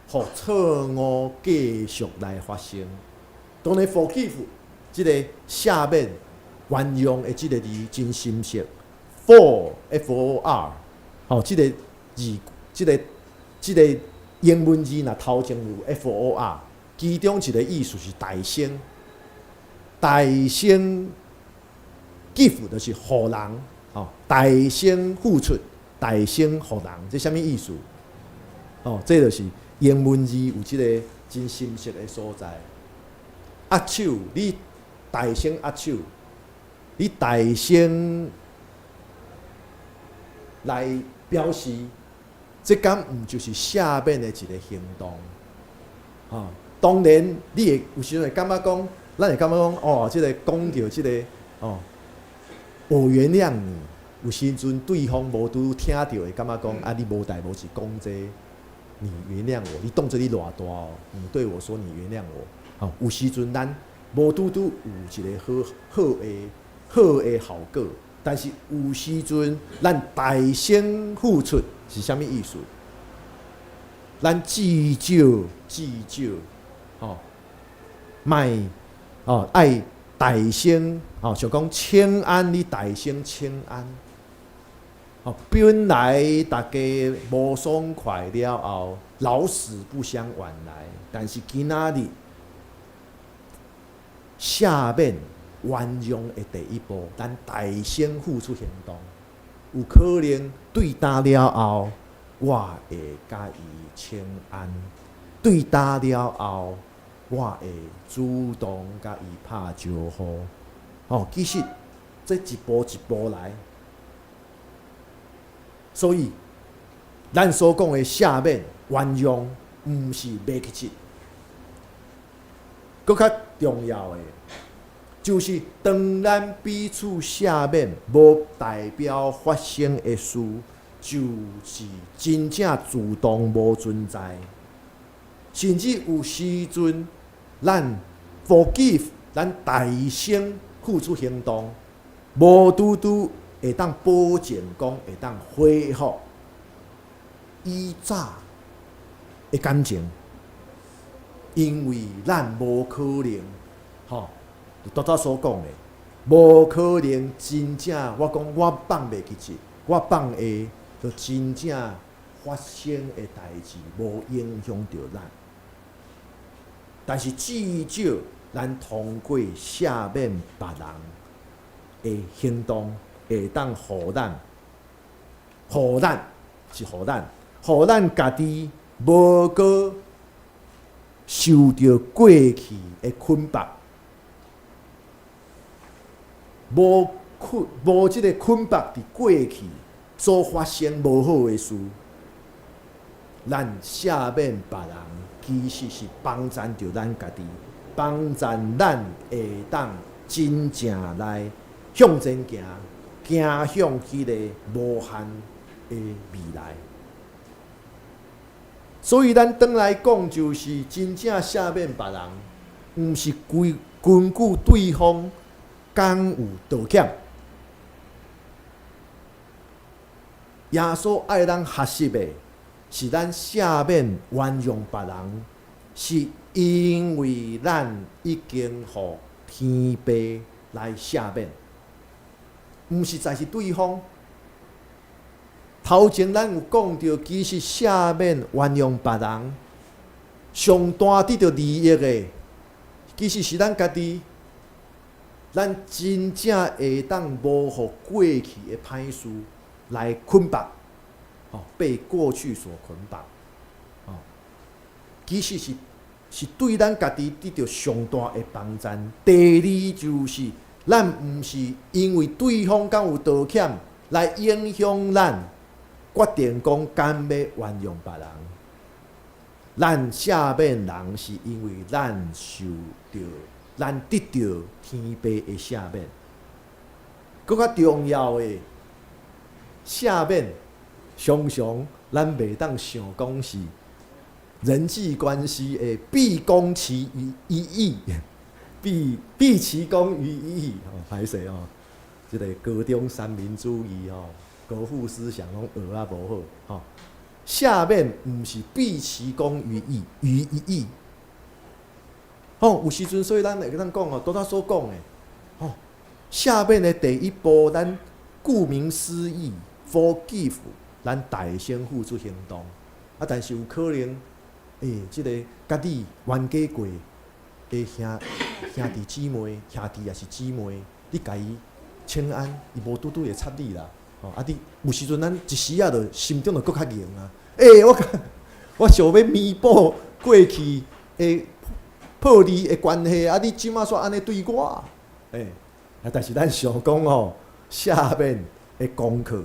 錯誤繼續來發生。當然，forgive 這個赦免、原諒的這个字真深黝，for F O R，吼，這个字，這個英文字若頭前有 F O R，其中一個意思是代先，代先 give 就是予人，吼，代先付出，代先予人，這啥物意思？哦，這就是英文字有這个真深黝的所在。握手，你代先握手，你代先來表示，這敢毋就是赦免的一个行動？吼，當然你會有時陣會感覺講，咱會感覺講，哦，這个講著這个，哦，我原諒你。有時陣對方無拄聽著會感覺講，啊，你無代無誌講這个，你原諒我，你當做你偌大哦，你對我說你原諒我，吼，有時陣咱無拄拄有一個好好的好的效果，但是有時陣咱代先付出是啥物意思？咱至少至少，吼，莫哦愛代先吼，像講請安，你代先請安。哦，本來大家無爽快了後，老死不相往來。但是今仔日赦免原諒的第一步，咱代先付出行動，有可能對焦了後，我會共伊請安；對焦了後，我會主動共伊拍招呼。哦，其實這一步一步來。所以，咱所講的赦免、原諒，毋是袂記得。閣較重要的，就是當咱彼此赦免，無代表發生的事，就是真正自動無存在。甚至有時陣，咱 forgive，咱代先付出行動，無拄拄會當保證講會當恢復以早的感情，因為咱無可能，吼，就拄才所講的，無可能真正我講我放袂記得，我放下就真正發生的代誌無影響著咱。但是至少咱通過赦免別人的行動，會當予咱，予咱是予咱，予咱家己無閣受著過去的捆綁，無捆無這个捆綁佇過去所發生無好的事，咱赦免別人，其實是幫贊著咱家己，幫贊咱會當真正來向前行，行向彼个無限的未來。所以咱轉來講，就是真正赦免別人，毋是規根據對方敢有道歉。耶穌愛咱學習的是咱赦免原諒別人，是因為咱已經予天父來赦免，毋是在是對方。頭前咱有講著，其實赦免原諒別人，上大得著利益的，其實是咱家己。咱真正會當無予過去的歹事來捆綁，哦，被過去所捆綁，哦，其實是對咱家己得著上大的幫助。第二就是，咱毋是因為對方敢有道歉來影響咱決定講敢欲原諒別人。咱赦免人是因為咱受著，咱得著天父的赦免。閣較重要的，赦免常常咱袂當想講是人際關係的畢恭其於一役，畢其功於一役，吼，歹勢吼，這个高中三民主義吼，國父思想攏學啊無好吼。赦免毋是畢其功於一役，吼，有時陣所以咱會當講哦，拄才所講的，吼，赦免的第一步，咱顧名思義，forgive，咱得先付出行動，啊，但是有可能，這个佮你冤家過的兄弟姊妹，兄弟抑是姊妹，你共伊請安，伊無拄拄會插你啦，吼，啊，你有時陣咱一時仔就心中就閣較硬啊，我想欲彌補過去的破裂的關係，啊，你這馬煞按呢對我，啊，但是咱想講吼，赦免的功課，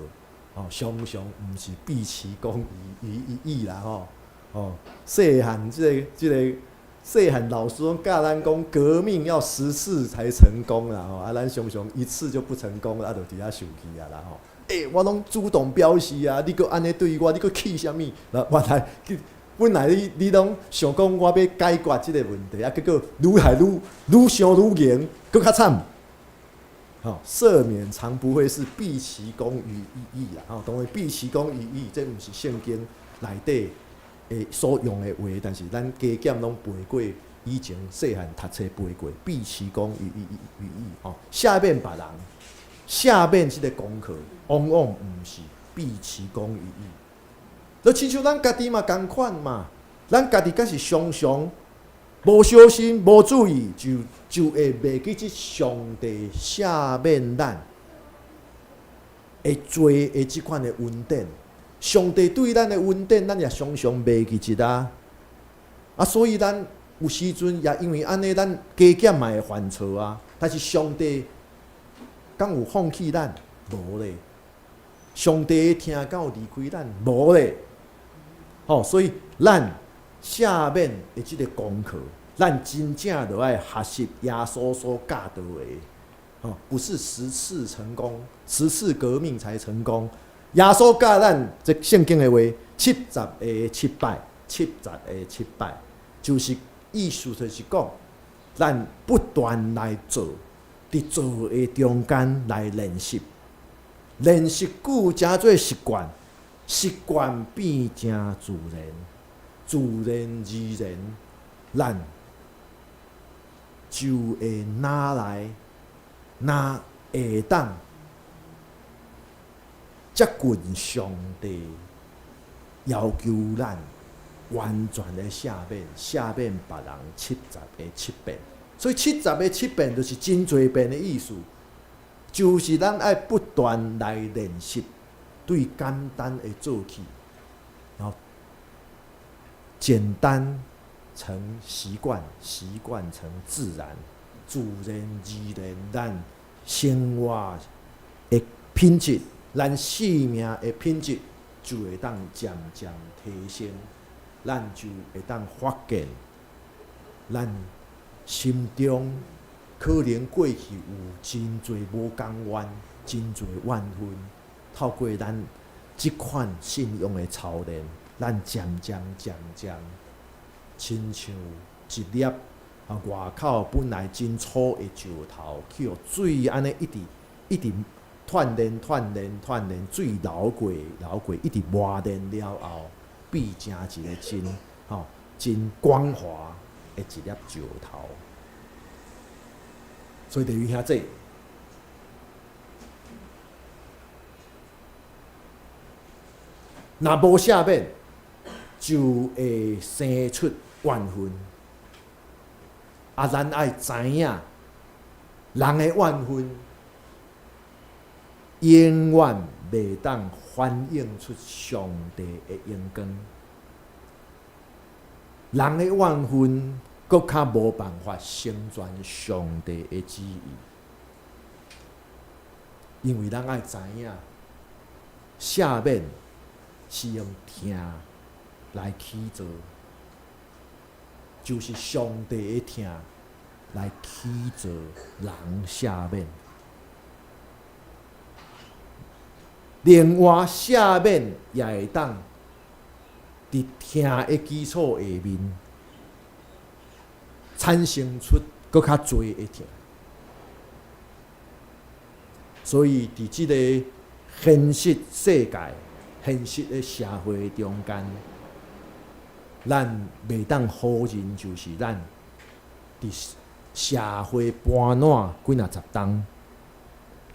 吼，常常毋是畢其功於一役啦，吼，哦，細漢這個細漢老師攏教咱講，革命要10次才成功啦，吼，啊，咱常常一次就不成功，啊，就佇遐受氣啊啦，吼，我攏主動表示啊，你閣按呢對我，你閣氣啥物？原來本來你攏想講我欲解決這個問題，啊，結果愈來愈愈想愈硬，閣較慘。吼，赦免常不會是畢其功於一役啦，吼，當然畢其功於一役，這毋是聖經內底的所用的話，但是咱加減攏背過，以前細漢讀冊背過，畢其功於一役，吼，赦免別人，赦免這個功課，往往毋是畢其功於一役。就親像咱家己嘛仝款嘛，咱家己敢是常常無小心、無注意，就會袂記這上帝赦免咱的罪的這款的恩典。上帝對咱的恩典，咱也常常袂記得啊。啊，所以咱有時陣也因為按呢，咱加減嘛會犯錯啊。但是上帝敢有放棄咱？無咧。上帝的疼敢有離開咱？無咧。吼，所以咱赦免的這個功課，咱真正著愛學習耶穌所教導的。吼，不是10次成功，10次革命才成功。耶穌教咱這聖經的話，七十个七擺，七十个七擺，就是意思就是講，咱不斷來做，佇做的中間來練習，練習久成做習慣，習慣變成自然，自然而然，咱就會拿來，若會當接近上帝要求咱完全的赦免，赦免別人七十个七遍。所以七十个七遍就是真濟遍的意思，就是咱愛不斷來練習，對簡單的做起，然後簡單成習慣，習慣成自然，自然而然，咱生活的品質，咱生命的品質就會當漸漸提升，咱就會當發現，咱心中可能過去有真濟無甘願，真濟怨恨，透過咱這款信仰的操練，咱漸漸漸漸，親像一粒啊，外口本來真粗的石頭，去予水按呢一直一直鍛鍊、鍛鍊、鍛鍊，水流過流過，一直磨練了後，變成一个真吼真光滑的一粒石頭。所以弟兄姊，若無赦免，就會生出怨恨。啊，咱愛知影，人的怨恨永遠袂當反映出上帝的榮光。人的怨恨，閣較無辦法成全上帝的旨意，因為咱愛知影，赦免是用疼來起做，就是上帝的疼來起做人赦免。另外，赦免也會當佇疼的基礎下面，產生出閣較濟的疼。所以，佇這个現實世界、現實的社會中間，咱袂當否認，就是咱佇社會搬湠幾若十冬，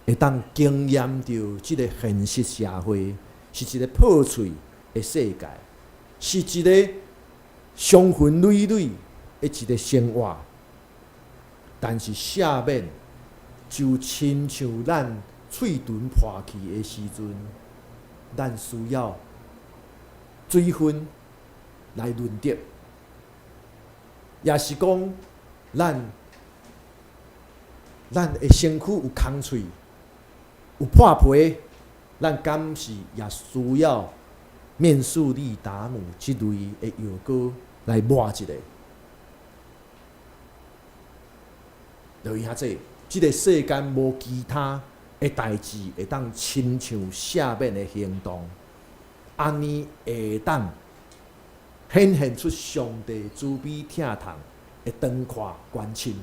會當經驗著這个現實社會是一个破碎的世界，是一个傷痕累累的一个生活。但是赦免就親像咱喙唇破去的時陣，咱需要水分來潤澤，也是講咱的身軀有空喙、有破皮，咱敢是也需要面速力達姆這類的藥膏來抹一下。就伊遐這，這个世間無其他的代誌會當親像赦免的行動，按呢會當顯現出上帝慈悲疼痛的長闊關深。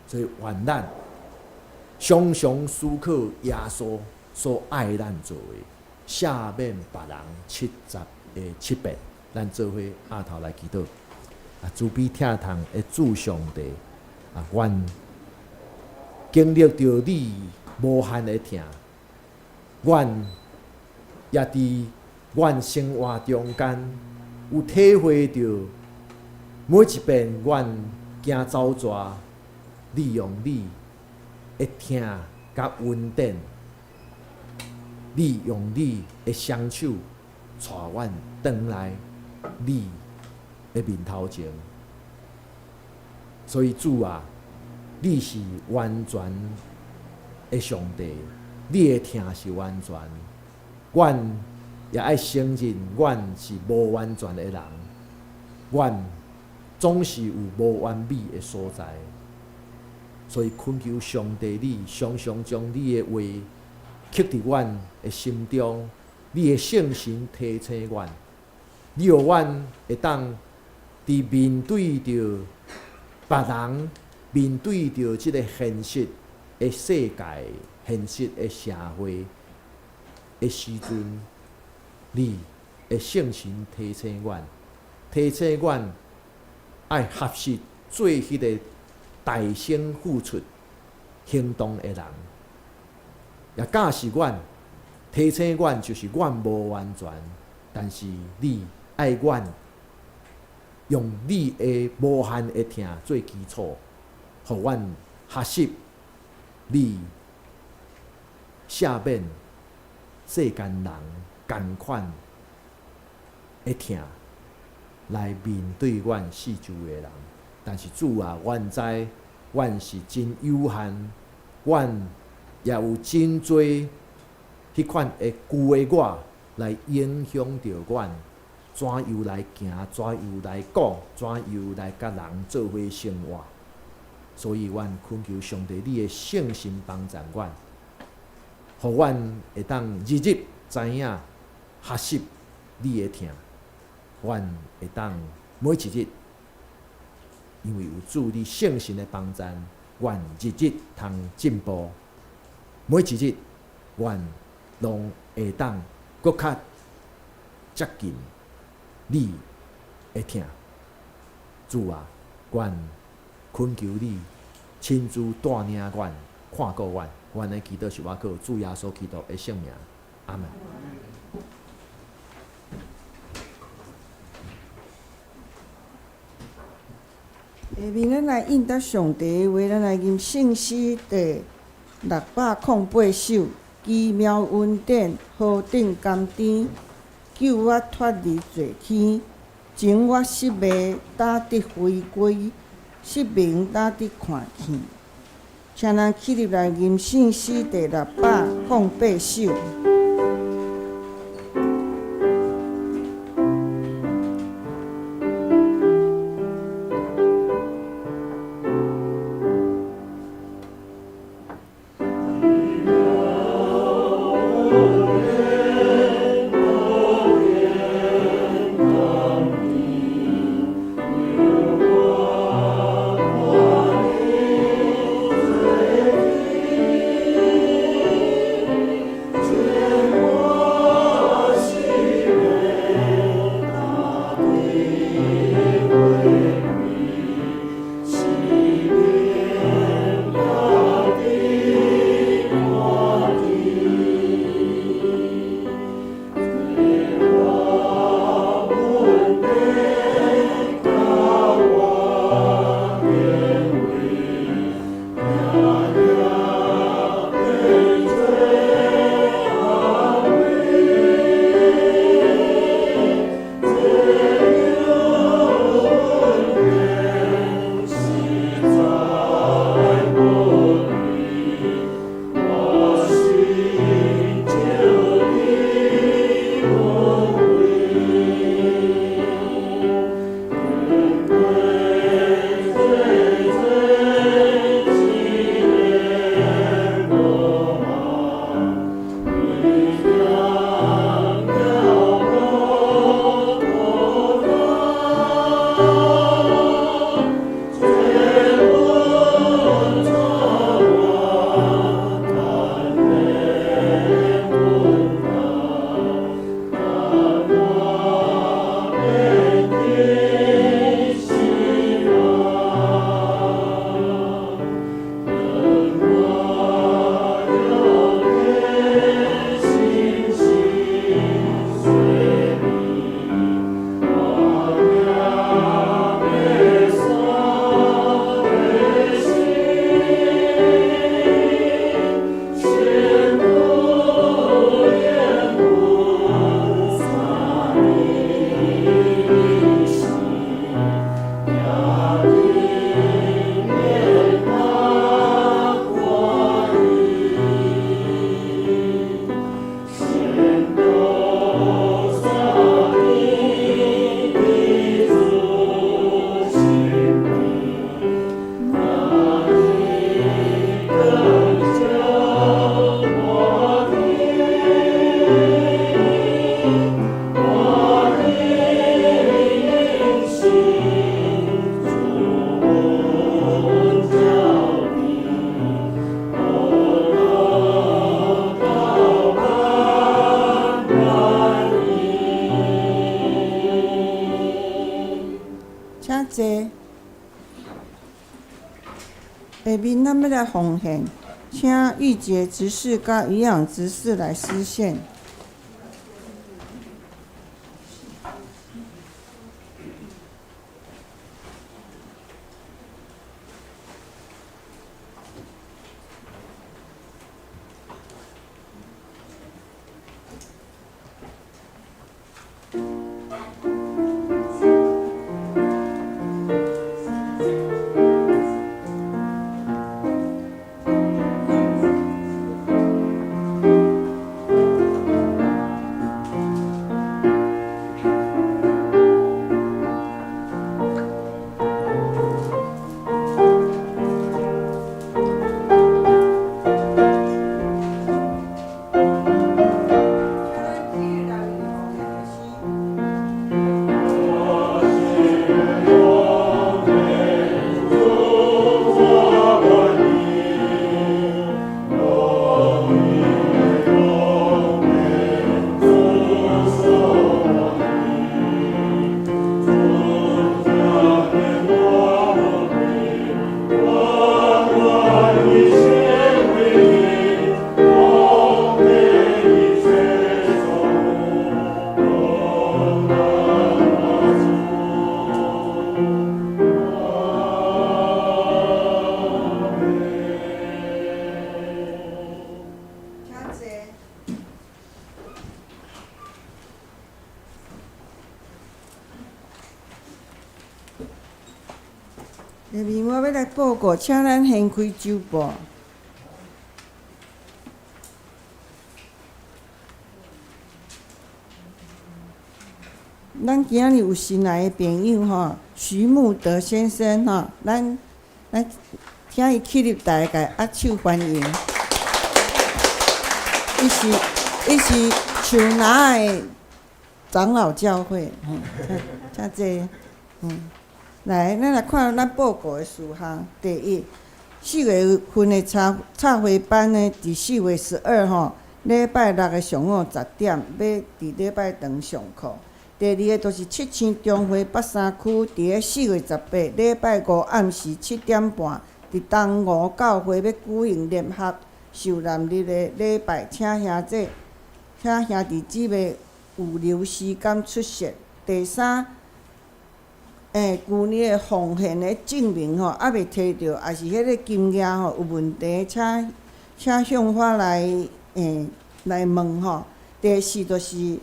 所以願咱常常思考耶穌所愛咱做的，赦免別人77遍，咱做伙阿頭來祈禱。啊，慈悲疼痛的主上帝，啊，願經歷著你無限的疼，阮也佇阮生活中間有體會著，每一遍阮行走逝，利用你的疼佮恩典，你用你的雙手帶阮轉來你的面頭前。所以主啊，你是完全的上帝，你的疼是完全，阮也愛承認，阮是無完全的人，阮總是有無完美的所在。所以懇求上帝，你常常將你的話刻佇阮的心中，你的聖神提醒阮，你予阮會當佇面對著別人，面對著這个現實的世界、現實的社會的時陣，你的聖神提醒阮，提醒阮愛學習做彼个大聲付出行動的人，也教示阮，提醒阮，就是阮無完全，但是你愛阮用你的無限的疼做基礎，予阮學習你赦免世間人仝款的疼，來面對阮四周的人。但是主啊，阮知阮是真有限，阮也有真濟彼款的舊的我來影響著阮，怎樣來行，怎樣來講，怎樣來佮人做伙生活。所以，阮懇求上帝，你的聖神幫助阮，予阮會當日日知影學習你的疼，阮會當每一日因為有主你聖神的幫贊，願日日通進步，每一日願攏會當閣較接近你的疼。主啊，願懇求你親自帶領阮，看顧阮，阮的祈禱是倚靠主耶穌基督的聖名，阿門。下面咱來應答上帝的話，咱來吟聖詩第608首，奇妙恩典何等甘甜，救我脫離罪坑。前我失迷，焦得回歸，失明焦得看見。請咱起立來吟聖詩第608首。請坐。下面咱欲來奉獻，請玉潔執事佮營養執事來司獻。下面我欲來報告，請咱掀開周報。咱今仔日有新來的朋友吼，徐慕德先生吼，咱來請伊起立，大家共握手歡迎。伊是樹林的長老教會，請坐，來，咱來看咱報告的事項。第一，4月份的插插花班呢，佇4月12號禮拜六的上午10點，欲佇禮拜堂上課。第二个就是七星中會北山區，佇咧4月18禮拜五暗時7點半，佇東吳教會欲舉行聯合受難日的禮拜，請兄弟姊妹預留時間出席。第三，舊年的奉獻的證明吼，猶未提著，抑是彼個金額吼有問題，請向我來問吼。第四就是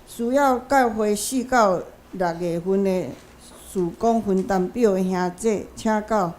需要教會4到6月份的事工分擔表的兄弟，請到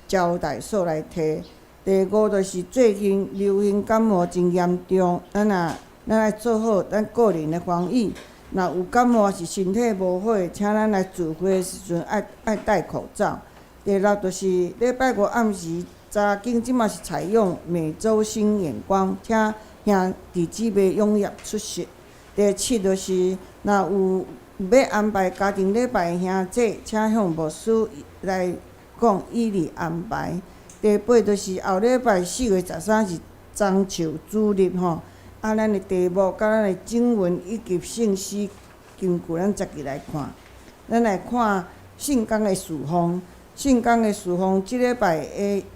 招待所來提。第五就是最近流行感冒真嚴重，咱愛做好咱個人的防疫。若有感冒抑是身體無好的，請咱來聚會的時陣愛戴口罩。第六就是禮拜五暗時查經，這馬是採用每週新眼光，請兄弟姊妹踴躍出席。第七就是若有欲安排家庭禮拜的兄弟，請向牧師來講，以利安排。第八就是後禮拜4月13是樟樹主日吼。啊，咱的題目佮咱的經文以及聖詩根據，咱逐日來看。咱來看聖工的事奉，聖工的事奉，這禮拜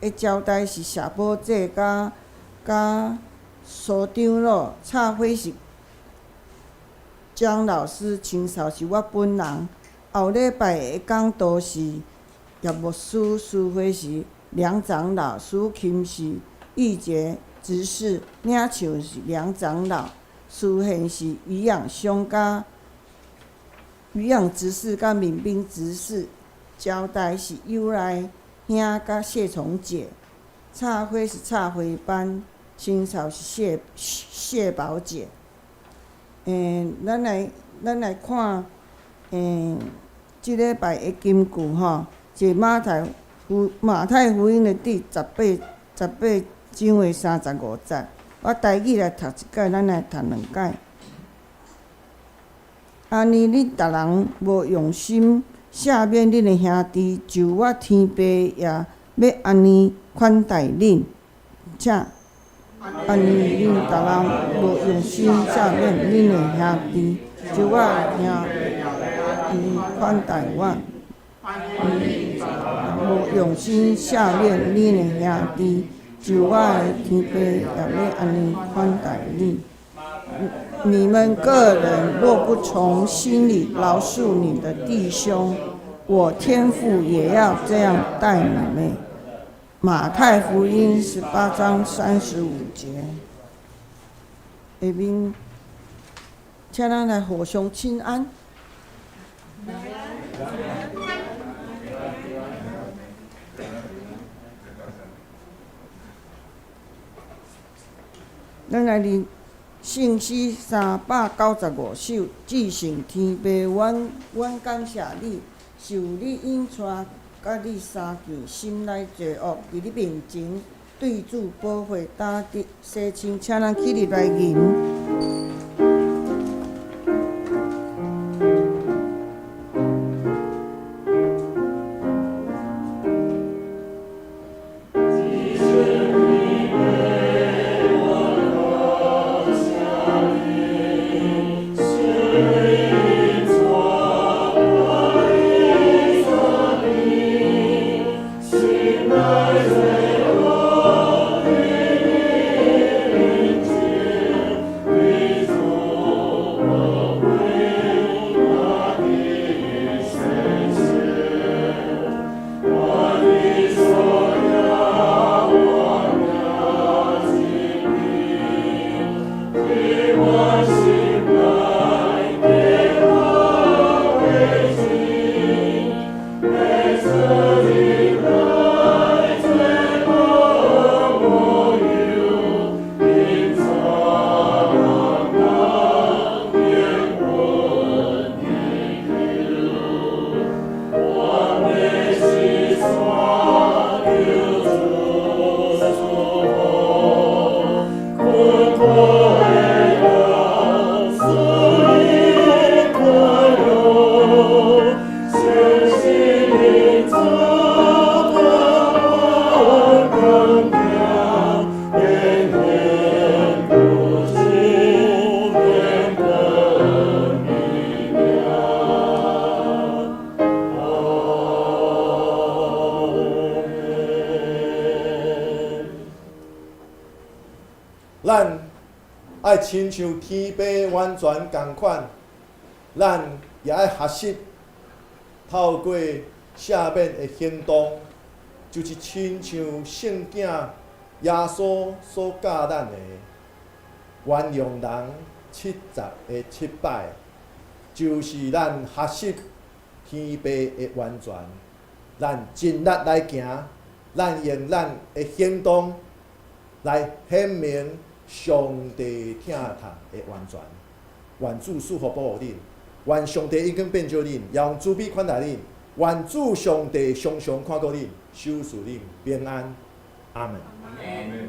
的招待是謝寶姐佮蘇長老，插花是江老師，清掃是我本人。後禮拜的講道是葉牧師，司會是梁長老，司琴是玉潔。執事領唱是梁長老，司獻是余養兄佮余養執事佮民兵執事，招待是尤來兄佮謝崇姐，插花是插花班，清掃是謝寶姐。咱來看，這禮拜的金句吼，是馬太福音的第十八章的35節。我台語來讀一擺，咱來讀兩擺。按呢，恁逐人無用心赦免恁的兄弟，就我天父也欲按呢款待恁。請按呢，恁逐人無用心赦免恁的兄弟，就我兄弟款待我。無用心赦免恁的兄弟，就我的天父也欲按呢款待恁。你們個人若不從心裡饒恕你的弟兄，我天父也要這樣待你們。馬太福音18章35節。下面，請咱來互相請安。咱來念聖詩395首，至聖天父，阮感謝你，受你引帶，佮你相見，心內罪惡，佇你面前對主寶血打滴洗清，請咱起立來吟。心咱愛親像天父完全仝款，咱也愛學習透過赦免的行動，就是親像聖囝耶穌所教咱的，原諒人77個七擺，就是咱學習天父的完全。咱盡力來行，咱用咱的行動來顯明上帝疼痛的完全。願主賜福保護恁，願上帝恩光遍照恁，用慈悲款待恁。願主上帝常常看顧恁，守賜恁平安。阿門。阿門。